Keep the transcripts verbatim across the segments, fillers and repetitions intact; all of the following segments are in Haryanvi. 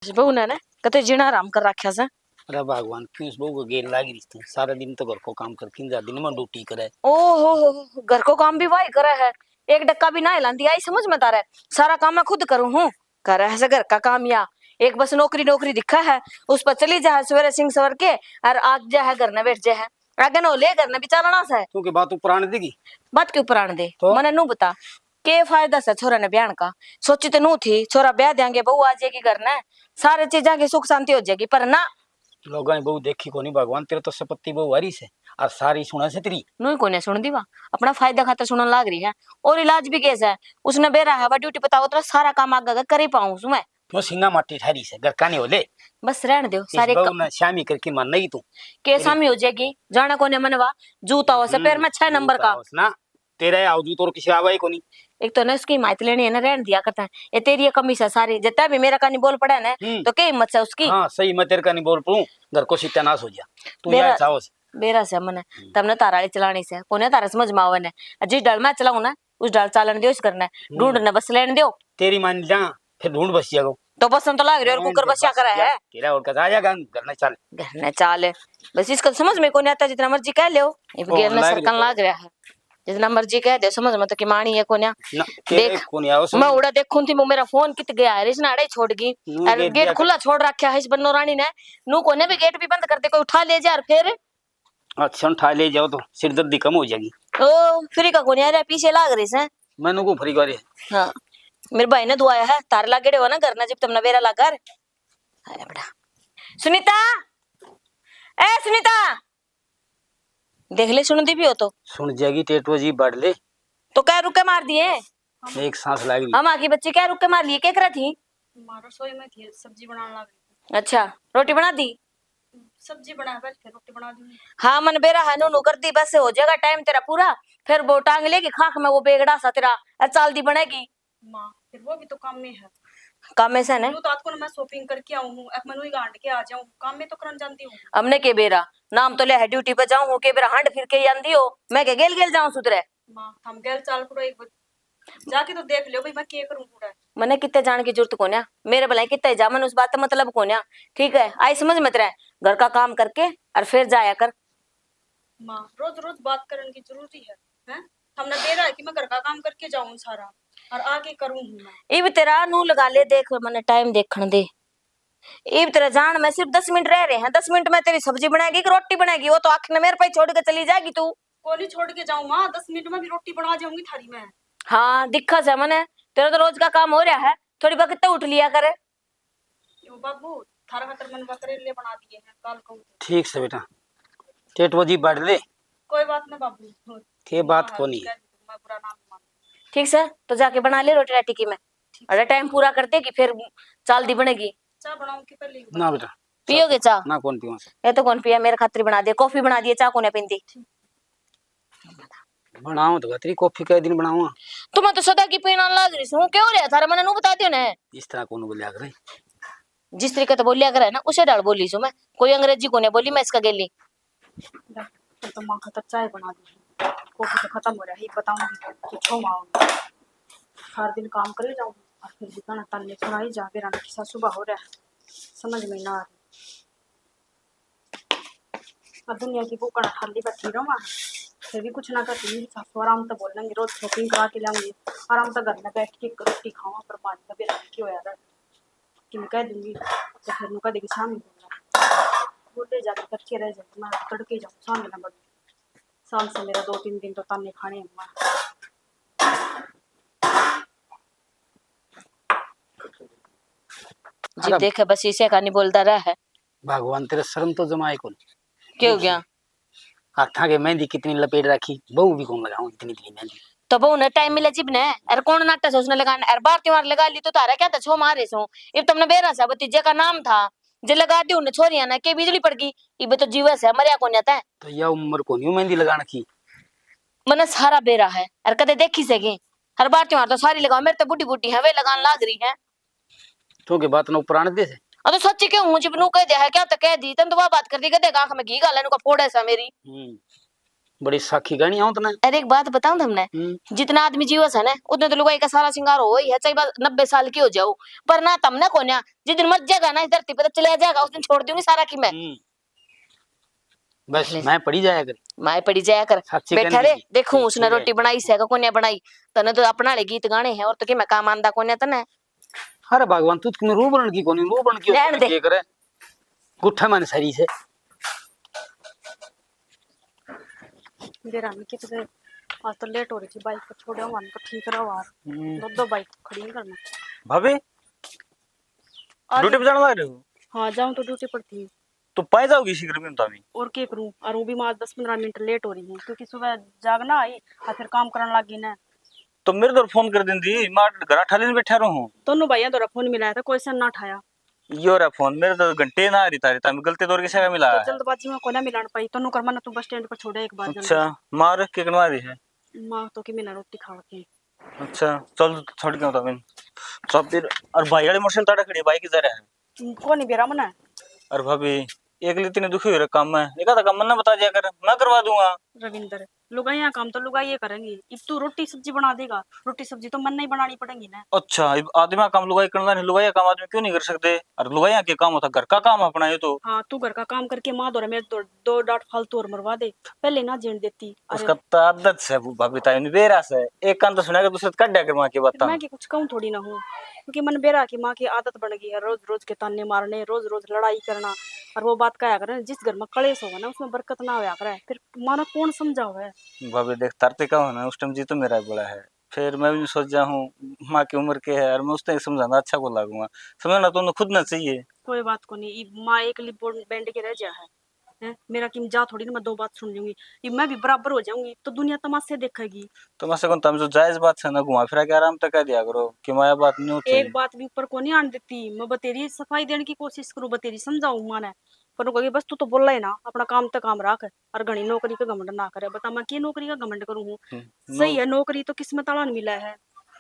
इस बहू ने ना कते जीना हराम कर रखा से। अरे भगवान, क्यों इस बहू को गेल लाग रही तू? सारा दिन तो घर को काम करके जा, दिन में ड्यूटी करे। ओ हो हो हो, घर को काम भी वही करे है। एक डक्का भी ना हिलांदी आई समझ में तारे। सारा काम मैं खुद करूँ हूँ। करे है से घर का काम या एक बस नौकरी नौकरी दिखा है। उस पर चली जा है सवेरे सिंह सवर के और आ जा है घर न बैठ जा है। आगे नो ले घर न भी चलना से। तू के बात ऊपर आने देगी? बात के ऊपर आने दे। तो? मने नू बता, के फायदा से छोरा ने ब्याह का? सोची तो नू थी छोरा ब्याह देंगे, बहू आ जाएगी घर ने, सारी चीजां की सुख शांति हो जाएगी, पर ना। लोगां ने बहू देखी कोनी भगवान, तेरे तो सपत्ती बहू आ रही से और सारी सुने से तेरी। नू ही कोने सुन दी वा, अपना फायदा खातर सुनन लाग रही है। और इलाज भी केस है, उसने बेरा है वा ड्यूटी बताओ तो सारा काम आगे आगे कर ही पाऊं उसमें। क्यों सिंगा माटी ठहरी से, घर का नहीं हो ले। बस रहन दो, इस सारे बहू क- ने शामी करके मान नहीं तू। के तेरी- शामी हो जाएगी? जाना कोने मनवा, जूता हो से पैर में छह नंबर का। ना तेरा आओ जूत और किसी आवा ही कोनी। एक तो ना उसकी हिमायत लेनी है ना, रहन दिया करता है। ये तेरी ये कमी से सारी, जितना भी मेरा कानी बोल पड़ा है ना, हम्म। तो के हिम्मत से उसकी? हाँ, सही, मैं तेरे कानी बोल पड़ूं, घर को सत्यानाश हो गया। तू बेरा- यहाँ चाहो से। बेरा से मने, हम्म। तमने तारा वाली चलानी से, कोने तारा समझ में आवे ने। जिस डल में चलाऊं ना, उस डल चालन दियो, इस करना है। हम्म। ढूंढ ने बस लेन दियो। तेरी मान जा, फिर ढूंढ बस जाएगा। तो बसन तो लाग रही और कुकर बस्या करे है। तेरा और कदा आ जाएगा घर ने चाल। घर ने चाल। बस इसका समझ में कोने आता, जितना मर्जी कह लो। ये गेर ने सरकन लाग रहा है। जितना मर्जी कह दे, समझ में तो कि मानी है कोन्या। ना, तेरे देख, कोन्या, मैं उड़ा देखूं थी, वो मेरा फोन कित गया है, इसने अड़े छोड़ गई। और गेट खुला छोड़ रखा है इस बन्नो रानी ने। नू कोने भी गेट भी बंद कर दे, कोई उठा ले जा और फिर। अच्छा, उठा ले जाओ तो सिरदर्दी कम हो जाएगी। ओ, फ्री का कोन्या रे, पीछे लाग रही से। मैनू को फ्री करे। हाँ, मेरे भाई ने दुआया है, तार लागेड़े हो ना घर ना, जब तमने बेरा लागा रे। आया बड़ा। सुनीता, ए सुनीता, देख ले, सुन दी भी हो तो। सुन जाएगी, टेटुआ जी बाढ़ ले। तो क्या रुके मार दिए? एक सांस लाग रही। हम आकी बच्ची क्या रुके मार लिए, क्या करा थी? माँ रसोई में थी, सब्जी बनाने लग रही थी। अच्छा, रोटी बना दी? सब्जी बना, पहले फिर रोटी बना दूंगी। हाँ, मन बेरा है, नू नू कर दी, बस हो जाएगा टाइम तेरा पूरा। फिर वो टांग लेगी खाक में, वो बेगड़ा सा तेरा, और चाल दी बनेगी। माँ, फिर वो भी तो काम में है। काम में से ने? यूं तो आत को ना मैं शॉपिंग करके आऊं हूँ, अब मैं वही गांड के आ जाऊं, काम में तो करन जाती हूँ। हमने के बेरा, नाम तो ले है ड्यूटी पे जाऊं हूँ, के बेरा हांड फिर के आंदी हो, मैं के गेल गेल जाऊं सुधरे। माँ, हम गेल चाल पड़ो एक बार, जाके तो देख लियो भाई, मैं के करूं पूरा। मने कितने जान की जरूरत कोन्या, मेरे भला कितने जा, मन उस बात से मतलब कोन्या, ठीक है? आई समझ मत रहे, घर का काम करके और फिर जाया कर। माँ, रोज रोज बात करने की जरूरी है, हैं? हमने बेरा है कि मैं घर का काम करके जाऊं सारा, और आके करूं हूं मैं। इब तेरा नू लगा ले, देख, मने टाइम देखण दे। इब तेरा जान में सिर्फ दस मिनट रह रहे हैं, दस मिनट में तेरी सब्जी बनाएगी कि रोटी बनाएगी, वो तो आखिर में मेरे पे ही छोड़ के चली जाएगी तू। कोनी छोड़ के जाऊं माँ, दस मिनट में भी रोटी बना जाऊंगी थारी मैं। हाँ, दिखा से मने, तेरा तो रोज का काम हो रहा है, थोड़ी बहुत तो उठ लिया करे। यो बाबू, थारा खातर मन करेले बना दिए हैं, काल कहूं तो। ठीक से बेटा, टेटुआ जी बाढ़ ले। कोई बात ना बाबू। के बात हाँ, कोनी। कह दूं, मैं बुरा ना मान। ठीक से, तो जाके बना ले रोटी राटी की मैं। ठीक अरे से। टाइम पूरा कर देगी, फिर चाल दी बनेगी। चाय बनाऊं कि पहले ही ना बना? बेटा, पियोगे चाय? ना, कौन पीवा से? ये तो कौन पिया, मेरे खातिर बना दिए, कॉफी बना दिए, चाय कोने पींदी। ठीक। बनाओ तो तेरी कॉफी कै दिन बनाऊं? तुम्हें तो सदा की पीना लाग रही हूँ, क्यों रे? थारा मने नू बता दियो ने। इस तरह कौन बोलिया करे? जिस तरीके तो बोलिया करे ना, उसे ढाल बोली सू मैं। कोई अंग्रेजी कोने बोली मैं इसका गेली। तो माँ खातर चाय बना दी, कॉफी तो खत्म हो रहा है, बताऊंगी तो छो माँ। हर दिन काम करे जाऊँ और फिर भी कहना ताने सुनाई जा, बेरा की सासू बा हो रहा है, समझ में ना आ रही। और दुनिया की भूखण खाली बैठी रहूँ, फिर भी कुछ ना कहती। मेरी सासू आराम तो बोलेंगे, रोज शॉपिंग करा के लाऊंगी, आराम तो घर में बैठ के रोटी खावा, पर मान का बेरा की होया रहा कि मैं कह दूंगी तो फिर मैं कह देगी शाम में बोलना, बोले जाके तड़के रह जाए, मैं तड़के जाऊँ शाम में ना बोलूँ। शाम से मेरा दो तीन दिन तो ताने खाने हैं। जी अरे देखे बस इसे का नहीं बोलता रहा है। भगवान तेरे शर्म तो जमाए कौन। क्यों गया? हाथा के मेहंदी कितनी लपेट रखी, बहू भी कौन लगाऊं इतनी इतनी मेहंदी। तो बहू ने टाइम मिले जिब ने, अरे कौन नाटा से उसने लगाना, अरे बार त्योहार लगा ली तो तारा क्या था, छो मारे सो। इब तुमने बेरा सा भतीजे का नाम था, जे लगा दी उन्हें छोरियां ने, के बिजली पड़ गई, इबे तो जीवे से मरिया कोन्या तै। तो या उम्र कोनी मेहंदी लगाने की। मने सारा बेरा है, अरे कदे देखी से की, हर बार त्योहार तो सारी लगाओ, मेरे तो बूढ़ी बूढ़ी है, वे लगान लाग रही है। तू के बात ना ऊपर आने दे से। अब तो सच्ची क्यों हूँ, जब नू कह दिया है, क्या तो कह दी, तन तो वह बात कर दी, गधे का आंख में घी गाला, नुका फोड़े सा मेरी। हम्म। बड़ी साखी कहनी हो तने। अरे, एक बात बताऊं थमने? हम्म। जितना आदमी जीवस है ना, उतने तो लुगाई का सारा श्रृंगार हो ही है, चाहे बात नब्बे साल की हो जाओ, पर ना तमने कोन्या, जिस दिन मर जाएगा ना इस धरती पे, तो चला जाएगा, उस दिन छोड़ दूंगी सारा की मैं। हम्म। बस, ले। मैं पड़ी जाया कर। मैं पड़ी जाया कर। साक्षी बैठा कहने रे, लगी। देखूं ठीक, उसने ठीक है। रोटी बनाई से का कोन्या बनाई। तने तो अपना वाले गीत गाने हैं, और तो कि मैं काम आंदा कोन्या तने। अरे भगवान, तू तो रू बनन की कोनी, रू बन की रहन दे। के करे? गुट्ठा मन सरी से। बेरा में कित गए? आज तो लेट हो रही थी, बाइक को छोड़े हुआ तो ठीक रहो यार। हम्म। दो दो बाइक खड़ी नहीं करना। भाभी, आज ड्यूटी पे जाने लग रहे हो? हाँ, जाऊँ तो ड्यूटी पर थी। तो पाए जाओगी इसी गर्मी में तो अभी? और के करूँ, और वो भी मैं आज दस पन्द्रह मिनट लेट हो रही हूँ, क्योंकि सुबह जागना आई और फिर काम करने लग गई ना। तो मेरे तो फोन कर देंदी, मैं घर ठा लेने बैठा रहूं। दोनों भाइयों द्वारा फोन मिलाया था, कोई सा ना उठाया। यो रे फोन, मेरे तो घंटे ना आ रही तारी, तम गलती दौर किसे का मिला तो है? जल्दबाजी में कोना मिलान पाई, तन्नू कर मन्ने तू बस स्टैंड पर छोड़े एक बार जल्दी। अच्छा, माँ रख के करवा रही है? माँ तो कि मैंने रोटी खा के। अच्छा, चल, छोड़ के होता मैं। सब फिर, और भाई वाले मोटरसाइकिल ताड़ा खड़ी, भाई किधर है? कोनी बेरा मना। अरे भाभी, एकली इतनी दुखी हो रहा काम में, एक आधा काम मन्ने बता दिया कर, मैं करवा दूंगा। रविंदर, लुगाइयां काम तो लुगाइये करेंगी। इब तू रोटी सब्जी बना देगा, रोटी सब्जी तो मन्ने ही बनानी पड़ेगी ना। अच्छा, इब आदमी का काम लुगाई करना नहीं, लुगाई का काम आदमी क्यों नहीं कर सकते? और लुगाइयां के काम होता घर का काम अपना, ये तो। हाँ, तू घर का काम करके माँ दो, मेरे दो, दो डांट फालतू और मरवा दे, पहले ना जीण देती। अरे। उसका तो आदत से वो भाभी ताई ने बेरा से, एक कान तो सुना के दूसरे तो काट दिया कर माँ की बात। मैं की कुछ कहूँ थोड़ी ना हूँ, क्योंकि मन बेरा की माँ की आदत बन गई है रोज रोज के ताने मारने, रोज रोज लड़ाई करना। और वो बात कहा करे, जिस घर में कलेश होगा ना, उसमें बरकत ना होया करे। फिर माँ ने कौन समझावे? भाभी देख, तारते का हो ना, उस टाइम जी तो मेरा बोला है, फिर मैं भी सोच जा हूँ, माँ की उम्र के है और मैं उस टाइम समझाना अच्छा को लागूंगा, समझना तो उन्हें खुद ना चाहिए। कोई बात को नहीं, इब माँ एकली बोल-, बैंड के रह जा है। हैं? मेरा किम जा थोड़ी ना, मैं दो बात सुन लूंगी। इब मैं भी बराबर हो जाऊंगी, तो दुनिया तमाशे देखेगी। तमाशे कौन, तम जो जायज बात है ना, घुमा फिरा के आराम तक कह दिया करो कि माया बात न्यू थी। एक बात भी ऊपर को नहीं आन देती। मैं बतेरी सफाई देने की कोशिश करूँ, बतेरी समझाऊँ माँ ने, पर वो कहेगी, "बस तू तो बोला ही ना, अपना काम तक काम रख।" और घणी नौकरी का घमंड ना करे। बता, मैं की नौकरी का घमंड करूँ हूँ? हम्म, सही नौ- है, नौकरी तो किस्मत आला ने मिला है।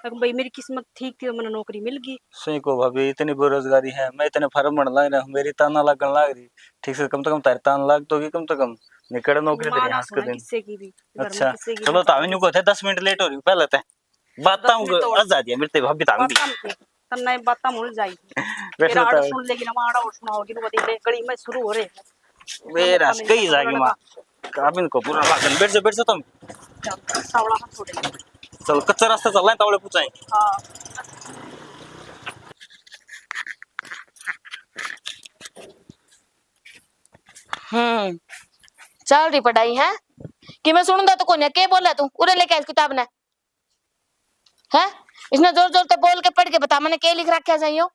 अब भाई, मेरी किस्मत ठीक थी तो मैंने नौकरी मिल गई। सही को भाभी, इतनी बेरोजगारी है, मैं इतने फार्म भरन लाग रहा हूँ, मेरी ताना लगन लाग रही। ठीक से कम से कम तारी तान लाग तो गई कम से कम। निकल नौकरी माँ तेरी ना हंस के सुना दिन। किसी की भी, घर में अच्छा, किसी की चलो, भी। तावी न्यू को थे दस मिनट लेट हो रही हूँ, पहले ते बात दस मिनट और। आज आ दिया मेरे ते भाभी तावी। बात हम की, तन्ने बात हम उलझ जाएगी। बैठ मेरा लो आड़ा तावी। सुन लेगी ना, माँ आड़ा और सुनाओगी ना, वो दिन गली में शुरू हो रहे हैं। मेरा कई जाएगी माँ। काबिन को बुरा लागन। बैठ जाओ, बैठ जाओ तुम। चल, तावड़ा हाथ छोड़े। चलो, कच्चा रास्ता चल रहा है, तावड़े पूछाएं। हाँ। हम्म, चल रही पढ़ाई है कि मैं सुनदा तो कोन्या, के बोला तू? उरे लेके आ इस किताब ने। हैं? इसने जोर जोर से बोल के पढ़ के बता, मैंने के लिख रखा चाहिए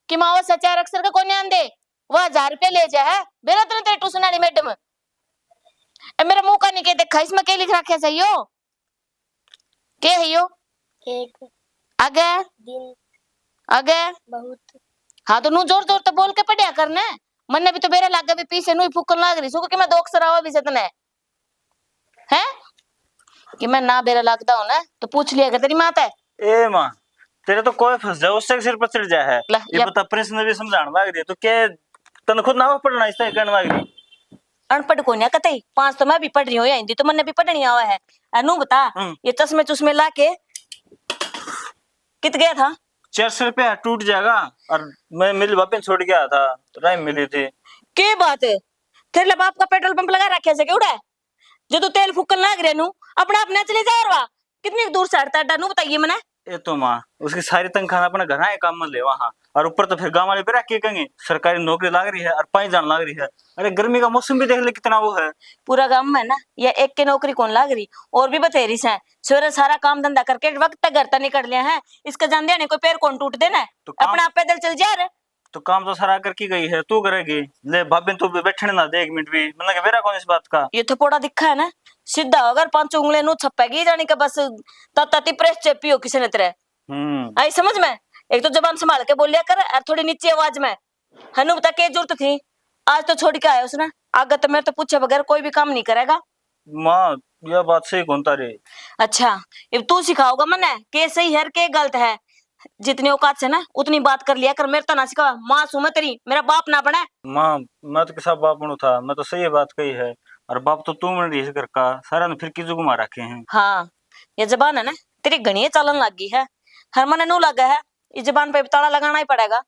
कि माँ वो चार अक्षर के कोन्या आंदे। वो हजार रुपये ले जा है, बेरा तेरे, तेरे ट्यूशन वाली मैडम। ए, मेरे मुंह का नहीं के देखा, इसमें के लिख रखा चाहिए? के है यो? एक। आगे? दिन। आगे? बहुत। हाँ, तो नू जोर जोर तो बोल के पढ़िया करने। मन्ने भी तो बेरा लाग गया, भी पीछे नू ही फूकन लाग रही सो कि मैं दो अक्षर आवा भी जतने। हैं? कि मैं ना बेरा लागदा हो ना, तो पूछ लिया कर तेरी माँ ते। ए माँ, तेरे तो कोई फंस जाए, उससे सिर पर चढ़ जाए है। ले, ये या बता, प्रश्न भी समझाने लाग रही है, तो क्या तन्ने खुद ना पढ़ना, इससे कहने लाग रही? अनपढ़ कोन्या कतई, पांच तो मैं भी पढ़ रही हूँ, या हिंदी तो मन्ने भी पढ़नी आवा है। अनु बता, हम्म। ये चश्मे चुश्मे ला के कित गया था? चार सौ रुपया टूट जाएगा, और मैं मेरी भाभी ने छोड़ के आया था, राह में मिली थी। के बात है? तेरे बाप का पेट्रोल पंप लगा रखे से केवड़ा है? जो तू तेल फूकन लाग रहे नु, अपना अपने चले जा रहा। कितनी दूर से हटता है, नू बताइए मने। ए तो माँ, उसकी सारी तनख्वाह अपने घर आए काम में लेवा, हाँ। और ऊपर तो फिर गांव वाले बेरा के कहेंगे, सरकारी नौकरी लाग रही है और पाई जान लाग रही है। अरे, गर्मी का मौसम भी देख ले कितना वो है। पूरा गांव में ना, ये एक के नौकरी कौन लाग रही, और भी बतेरी से। सवेरे सारा काम धंधा करके वक्त तक घर तक निकल लिया है, इसके जान देने कोई पैर कौन टूट देना है? तो काम अपना आप पैदल चल जा रे। तो काम तो सारा करके गई है, तू करेगी? ले भाभी, तू भी बैठने ना दे एक मिनट भी, मन्ने के बेरा कौन इस बात का? ये थपोड़ा दिखा है ना, सीधा अगर पांचों उंगलियां नू छपेगी, जानी के बस ताता ती प्रेस चेपी हो किसी ने तेरे। हम्म। आई समझ में? एक तो जबान संभाल के बोलिया कर, और थोड़ी नीची आवाज में। हनु बता के जरूरत थी, आज तो छोड़ के आया उसने, आगे तो मेरे तो पूछे बगैर कोई भी काम नहीं करेगा। माँ, यह बात सही कौन तारे। अच्छा, इब तू सिखाओगा मने के सही है, के गलत है? जितनी औकात से ना, उतनी बात कर लिया कर, मेरे तो ना सिखा। माँ सू मैं तेरी, मेरा बाप ना बने। माँ, मैं तो किसा बाप बनू था, मैं तो सही बात कही है। और बाप तो तू बन रही है इस घर का, सारा ने फिर की जो घुमा रखे हैं। हाँ, ये जबान है ना, तेरी घणी चालन लग गई है। हर मने नू लगा है, इस जबान पे भी ताला लगाना ही पड़ेगा।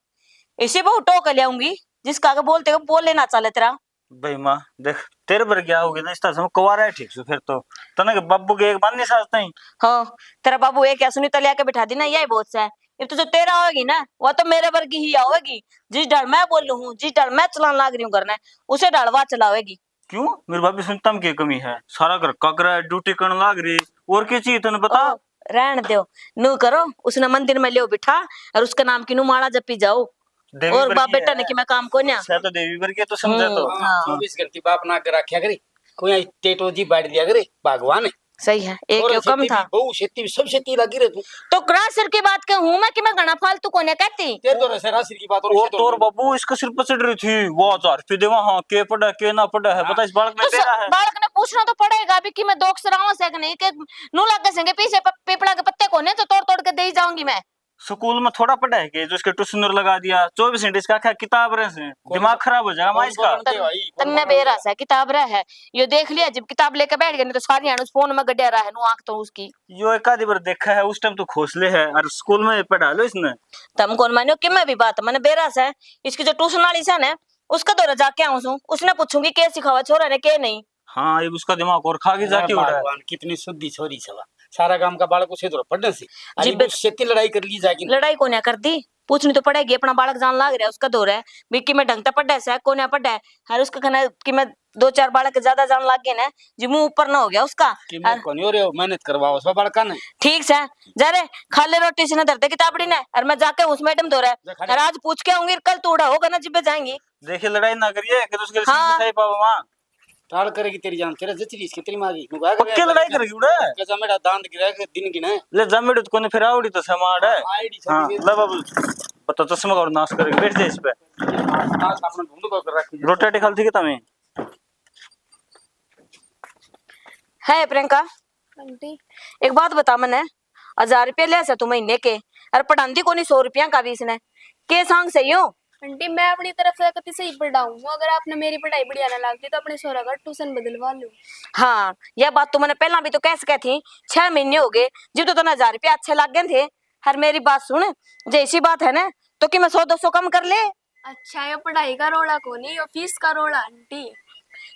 इसी बहू टोक ले आऊंगी, जिसका आगे बोलते हो बोल लेना चाले तेरा। भाई माँ, देख, तेरे पर क्या होगी ना, इस तरह से मैं कुंवारा है ठीक से फिर तो। तने के बाबू के एक बात नहीं सास ताई। हाँ, तेरा बाबू एक या सुनीता लिया के बिठा दी ना, यही बहुत सा है। इब तो जो तेरा होगी ना, वो तो मेरे वर्गी ही आओगी। जिस ढाल मैं बोलू हूँ, जिस ढाल मैं चलान लाग रही हूँ घर ने, उसे ढाल वह चलावेगी। क्यों? मेरी भाभी सुनीता में क्या कमी है? सारा घर का करे, ड्यूटी करने लाग रही, और क्या चाहिए तने बता? ओ, रहन दो, नू करो, उसने मंदिर में लियो बिठा और उसके नाम की नू माला जपी जाओ। देवी और वर्गी बाप बेटा ने है। कि मैं काम कोन्या। सै तो देवी वर्गी है, तो समझे हम्म, तो। हाँ। हाँ। चौबीस घंटे बाप ना कर रखा करे, कोई टेटो जी बैठ लिया करे, भगवान है। सही है, एक और यो कम खेती था। भी, बहू खेती भी, सब खेती लगी रहे तू। तो करा सिर की बात कहूँ मैं कि मैं घना फालतू कोन्या कहती। तेरे तो रसे सिर की बात और और किसी तो तोर नहीं। बाबू इसका सिर पर चढ़ रही थी, वो हजार रुपये देवा, हाँ, के पढ़ा, के ना पढ़ा है, हाँ। बता इस बालक में तो स-, तेरा है। बालक ने पूछना तो पड़ेगा भी कि मैं दो अक्षर आऊं से कि नहीं, कि नू लागे सेंगे पीछे प-, पीपला के पत्ते कोने तो तोड़ तोड़ के दे ही जाऊंगी मैं। स्कूल में थोड़ा पढ़ा है कि जो इसके ट्यूशन लगा दिया, चौबीस घंटे इसका आखा किताब रहे से, कौन दिमाग सा-, खराब हो जाएगा माँ कौन इसका। बोलते तन-, भाई, कौन तन्ने बोलते? बेरा से किताब रह है, यो देख लिया जब किताब लेके बैठ गए, नहीं तो सारी हाण उस फोन में गड्या रहा है, नू आंख तो उसकी। यो एक आधी बार देखा है, उस टाइम तो खोस ले है, और स्कूल में पढ़ा लो इसने। तम कौन मानो कि मैं भी बात, मैंने बेरा से, इसकी जो ट्यूशन वाली से ना, उसका दौरा जाके आऊं सूं, उसने पूछूंगी के सिखावा छोरा ने के नहीं। हाँ, ये उसका दिमाग और खा के अरे जाके उड़ा है। भगवान, कितनी सुद्धी छोरी छवा। सारा गांव का बालक उसे दौरा पढ़ने से। अरे जिब वो सेती लड़ाई कर ली जाके। लड़ाई कोन्या कर दी, पूछनी तो पड़ेगी, अपना बालक जान लाग रहा है उसका दौरा है, भी कि मैं ढंग तै पढ़े से, कोन्या पढ़े है, और उसका कहना कि मैं दो चार बालक ज्यादा जान लाग गए ना, जी मुंह ऊपर ना हो गया उसका। कि मैं और कोनी हो रहे हो, मेहनत करवाओ सब बालका ने। ठीक से, जा रे, खा ले रोटी से ना धरते किताबड़ी ने, और मैं जाके उस मैडम दौरा है, जा खा ले। और आज पूछ के आऊंगी, कल तू उड़ा होगा ना जिब्बे जाएंगी। देखिए, लड़ाई ना करिए, कि उसके हाँ। सही पावा मां। टाल करेगी तेरी जान, तेरा जचरी इसके, तेरी माँ की। नुका के पक्के लड़ाई करेगी उड़े। के जमेड़ा दांत गिरा के दिन गिना है। ले जमेड़े तो कोने फिर आवड़ी तो समाड़ है। आईडी हाँ, छोड़ी ले बाबू, पता चश्मा का और नाश करेगी, बैठ जा इस पे। नाश अपना ढूंढ को कर रखी। रोटी राटी खा ली थी कि तमें? है प्रियंका? आंटी। एक बात बता मने, हजार रुपये ले से तू महीने के, और पढ़ांदी कोनी सौ रुपया का भी इसने, के सांग से यो? आंटी, मैं अपनी तरफ से कति सही पढ़ाऊँ हूँ, अगर आपने मेरी पढ़ाई बढ़िया ना लगती तो अपने छोरा का ट्यूशन बदलवा लूँ। हाँ, यह बात तू मैंने पहला भी तो कह सके थी, छह महीने हो गए, जब तो तने हजार रुपये अच्छे लग गए थे। हर मेरी बात सुन, जे इसी बात है ना, तो कि मैं सौ दो सौ कम कर ले। अच्छा, यो पढ़ाई का रोला कोनी, यो फीस का रोला आंटी।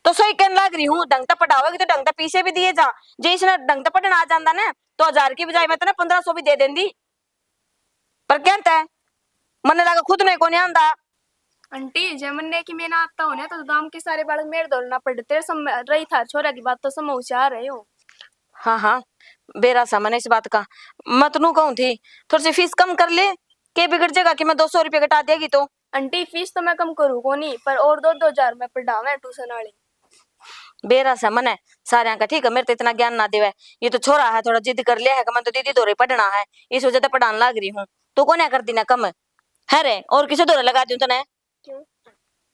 तो सही कहने लाग रही हूँ, ढंग तै पढ़ावेगी तो ढंग तै पीछे भी दिए जा। जे इसने ढंग तै पढ़ना आ जाता ना, तो हजार की बजाय मैं तने पन्द्रह सौ भी दे देंदी। पर कहता है, मन्ने लगा खुद ने कोनी आंदा। आंटी, जे मन्ने की मेहनत आता हो ना, तो गांव के सारे बालक मेरे दौड़ ना पड़ते, सम-, रही थार छोरा की बात तो समझ आ रहे हो। हाँ, हाँ, बेरा सा मने इस बात का। मैं तो नू कहूँ थी, थोड़ी सी फीस कम कर ले, के बिगड़ जाएगा कि मैं दो सौ रुपये घटा देगी तो? आंटी, फीस तो मैं कम करूँ कोनी, पर और दो दो हजार में पढ़ावे ट्यूशन वाले। बेरा से मने सारे का, ठीक है, मेरे तो इतना ज्ञान ना देवे। ये तो छोरा है, थोड़ा जिद कर लिया है कि मैं तो दीदी धोरे पढ़ना है, इस वजह से पढ़ाने लाग रही हूँ। तू कोने कर दी ना कम है रे, और किसे धोरे लगा दूं तने? क्यों?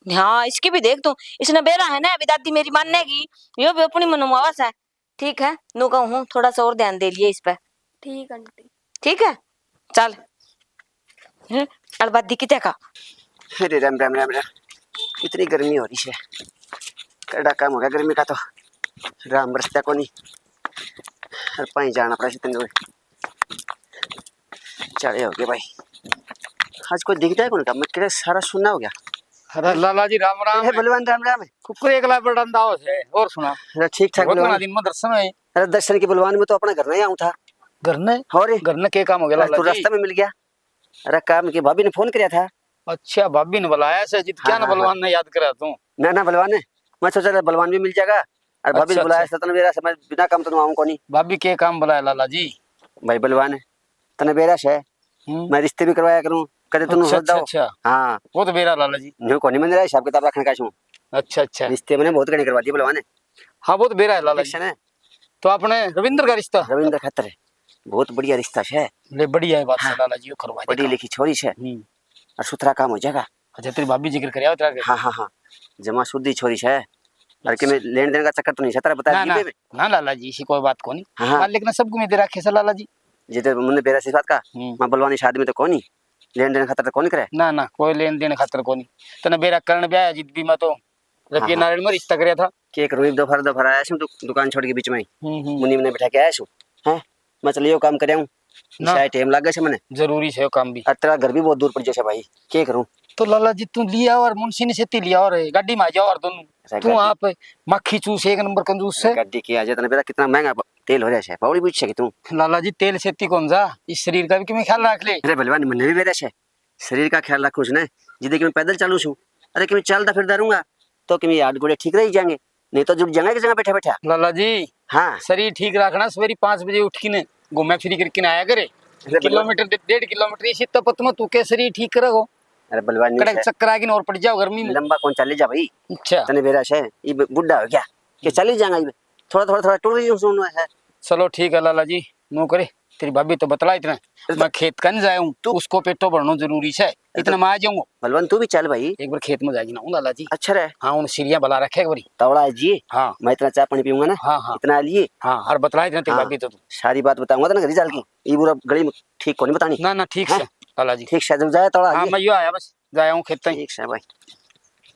हाँ, इसकी भी देख तू, इसने बेरा है ना, अभी दादी मेरी मानेगी, यो भी अपनी मनमावस है। ठीक है, नू कहूँ हूँ, थोड़ा सा और ध्यान दे लिए इस पे। ठीक आंटी। ठीक है, चल। हम्म, अलबादी किते का? अरे राम राम राम राम, इतनी गर्मी हो रही है, कड़ा काम हो गया गर्मी का तो, राम बरसता कोनी, और पाई जाना पड़ा इतने। चाले हो गए भाई, आज कोई दिखता है कौन का? मैं किधर सारा सुन्ना हो गया। अरे लाला जी, राम राम। ए, बलवान, राम राम। कुकुर एकला बरंदा हो से, और सुना? अरे ठीक ठाक बहुत बलवान। दिन में दर्शन है। अरे दर्शन के बलवान, मैं तो अपना घर नहीं आऊँ था। घर ने? और घर ने के काम हो गया अरे लाला तू जी? रास्ता में मिल गया। अरे काम के भाभी ने फोन करया था। अच्छा, भाभी ने बुलाया से जित हाँ, क्या ना हाँ, बलवान हाँ। ने याद करा तू? ना, ना बलवान ने, मैं सोचा था बलवान भी मिल जाएगा। अरे भाभी ने अच्छा, बुलाया अच्छा। सतन मेरा समय बिना काम तो आऊँ कोनी। भाभी के काम बुलाया लाला जी? भाई बलवान है, तने बेरा से हम्म। मैं रिश्ते भी करवाया करूँ, कदे तन्नू अच्छा, अच्छा, अच्छा। हाँ। वो तो बेरा लाला जी। न्यू कोनी, मैंने हिसाब किताब रखने का छूं। अच्छा, अच्छा। रिश्ते मैंने बहुत घणे करवा दिए बलवान ने। हाँ, वो तो बेरा है लाला जी। तो आपने रविंद्र का रिश्ता? रविंद्र खातर है। बहुत बढ़िया रिश्ता है। ले, बढ़िया है बात हाँ। लाला जी, वो करवा दे पढ़ी लिखी छोरी है। हम्म। और सुथरा काम हो जाएगा। अच्छा, तेरी भाभी जिक्र करे तेरा? हाँ, हाँ, हाँ। जमा शुद्धि छोरी है। और कि मैं अच्छा। लेन देन का चक्कर तो नहीं है, तेरा बता ना, ना, ना लाला जी, इसी कोई बात को नहीं। हाँ, हाँ। मालिक ने सब घूमे दे रखे से लाला जी। जिते मैंने बेरा से बात का, हम्म। मैं बलवानी शादी में तो कोनी, लेन देन खातर तो कोनी करे। ना, ना, कोई लेन देन खातर कोनी। तने बेरा करण ब्याह जित भी मैं तो हाँ, हाँ। नारायण में रिश्ता करया था। के करूँ, इब दोपहर, दोपहर आया सूं दु-, दुकान छोड़ के बीच में ही। हम्म, हम्म। मुनीम ने बैठा के आया सूं। हैं? मैं चल यो काम कर आऊँ। ना। शायद टाइम लग गया से मने। जरूरी से यो काम भी। और तेरा घर भी बहुत दूर पड़ जाए भाई। के करूँ? तो लाला जी तू लिया और मुंशी ने सेती लिया और गाड़ी में आ जाओ और दोनों। अरे तू गाड़ी आप मक्खी चूस एक नंबर कंजूस से। गाड़ी की आ जाए, तने बेरा कितना महंगा ब-, तेल हो रहा है। बावली पूछ सके तू। लाला जी तेल सेती कौन जा, इस शरीर का भी किमें ख्याल रख ले। अरे भलवान मन्ने भी बेरा से। शरीर का ख्याल रखूं ने, जिदे कि मैं पैदल चलूं सूं। अरे कि मैं चलदा फिरदा रहूंगा, तो कि मैं हाथ गोड़े ठीक रह जाएंगे, नहीं तो जुड़ जाएंगे एक जगह बैठा बैठा। लाला जी, हाँ। शरीर ठीक रखना, सवेरे पाँच बजे उठ के ने घूमे फिरी करके ना आया करे। अरे भलवान। किलोमीटर, डे-, डेढ़ किलोमीटर इसी तपत में तू के शरीर ठीक करेगो? अरे भलवान, नहीं कड़क से। चक्कर आ गई ना और पड़ जाओ गर्मी में। लंबा कौन चले जा भाई? अच्छा। तने बेरा से, ये ब-, बुढ़ा हो गया, के चल ही जाएगा ये। थोड़ा, थोड़ा, थोड़ा टुर रही हूँ, सुन है। चलो ठीक है लाला जी, नो करे, तेरी भाभी तो बतला इतना, मैं खेत कन जाऊं, तू उसको पेटो भरनो जरूरी से, इतना मैं आ जाऊंगा। बलवंत, तू भी चल भाई। एक बार खेत में जाके ना हूँ लाला जी। अच्छा रे। हाँ, उन सीढ़ियाँ बला रखे एक बारी। तवड़ा है जी। हाँ। मैं इतना चाय पानी पीऊंगा ना, हाँ, हाँ। इतना आ लिए। हाँ, और बतला इतना तेरी हाँ। भाभी तो तू। सारी बात बताऊंगा तो ना घर ही चल के, ये बुरा गली में ठीक को नहीं बतानी। ना, ना, ठीक है? से, लाला जी। ठीक से, जब जाए तवड़ा हाँ, ये। मैं यो आया बस, जाया हूँ खेत ही। ठीक से भाई।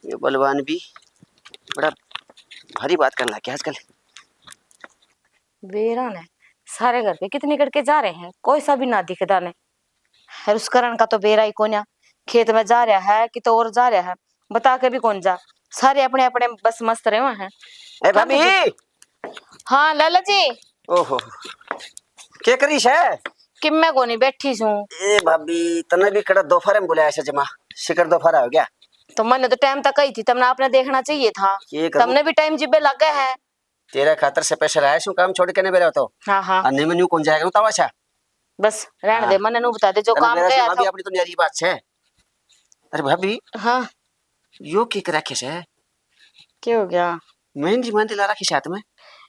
ये बलवान भी बड़ा भारी बात करने लग गया आजकल। बेरा ने सारे घर के कितने करके जा रहे हैं, कोई सा भी ना दिखदा ने। और उस करण का तो बेरा ही कोन्या, खेत में जा रहा है कि तो और जा रहा है, बता के भी कौन जा, सारे अपने अपने बस मस्त रहे हुए हैं। ए भाभी। हाँ लाला जी। ओहो, के करी से? कि मैं कोनी बैठी सूं। ए भाभी, तने भी कड़ा दोपहर में बुलाया से जमा, शिकर दोपहर हो गया। तो मैंने तो टाइम तक कही थी, तुमने आपने देखना चाहिए था। के करूं? तुमने भी टाइम जिब्बे लग गए है। तेरे खातर special आया सूं काम छोड़ के ने बेरा तो। हाँ, हाँ। अन्ने में न्यू कौन जाएगा, उतावला छा। बस, रहने दे, हाँ। मन्ने नू बता दे, जो तने काम बेरा से गया भाभी था। अपनी तो न्यारी बात छे। अरे भाभी। हाँ। यो के कर रखे से? के हो गया? मेहंदी, मेहंदी ला रखी से हाथ में।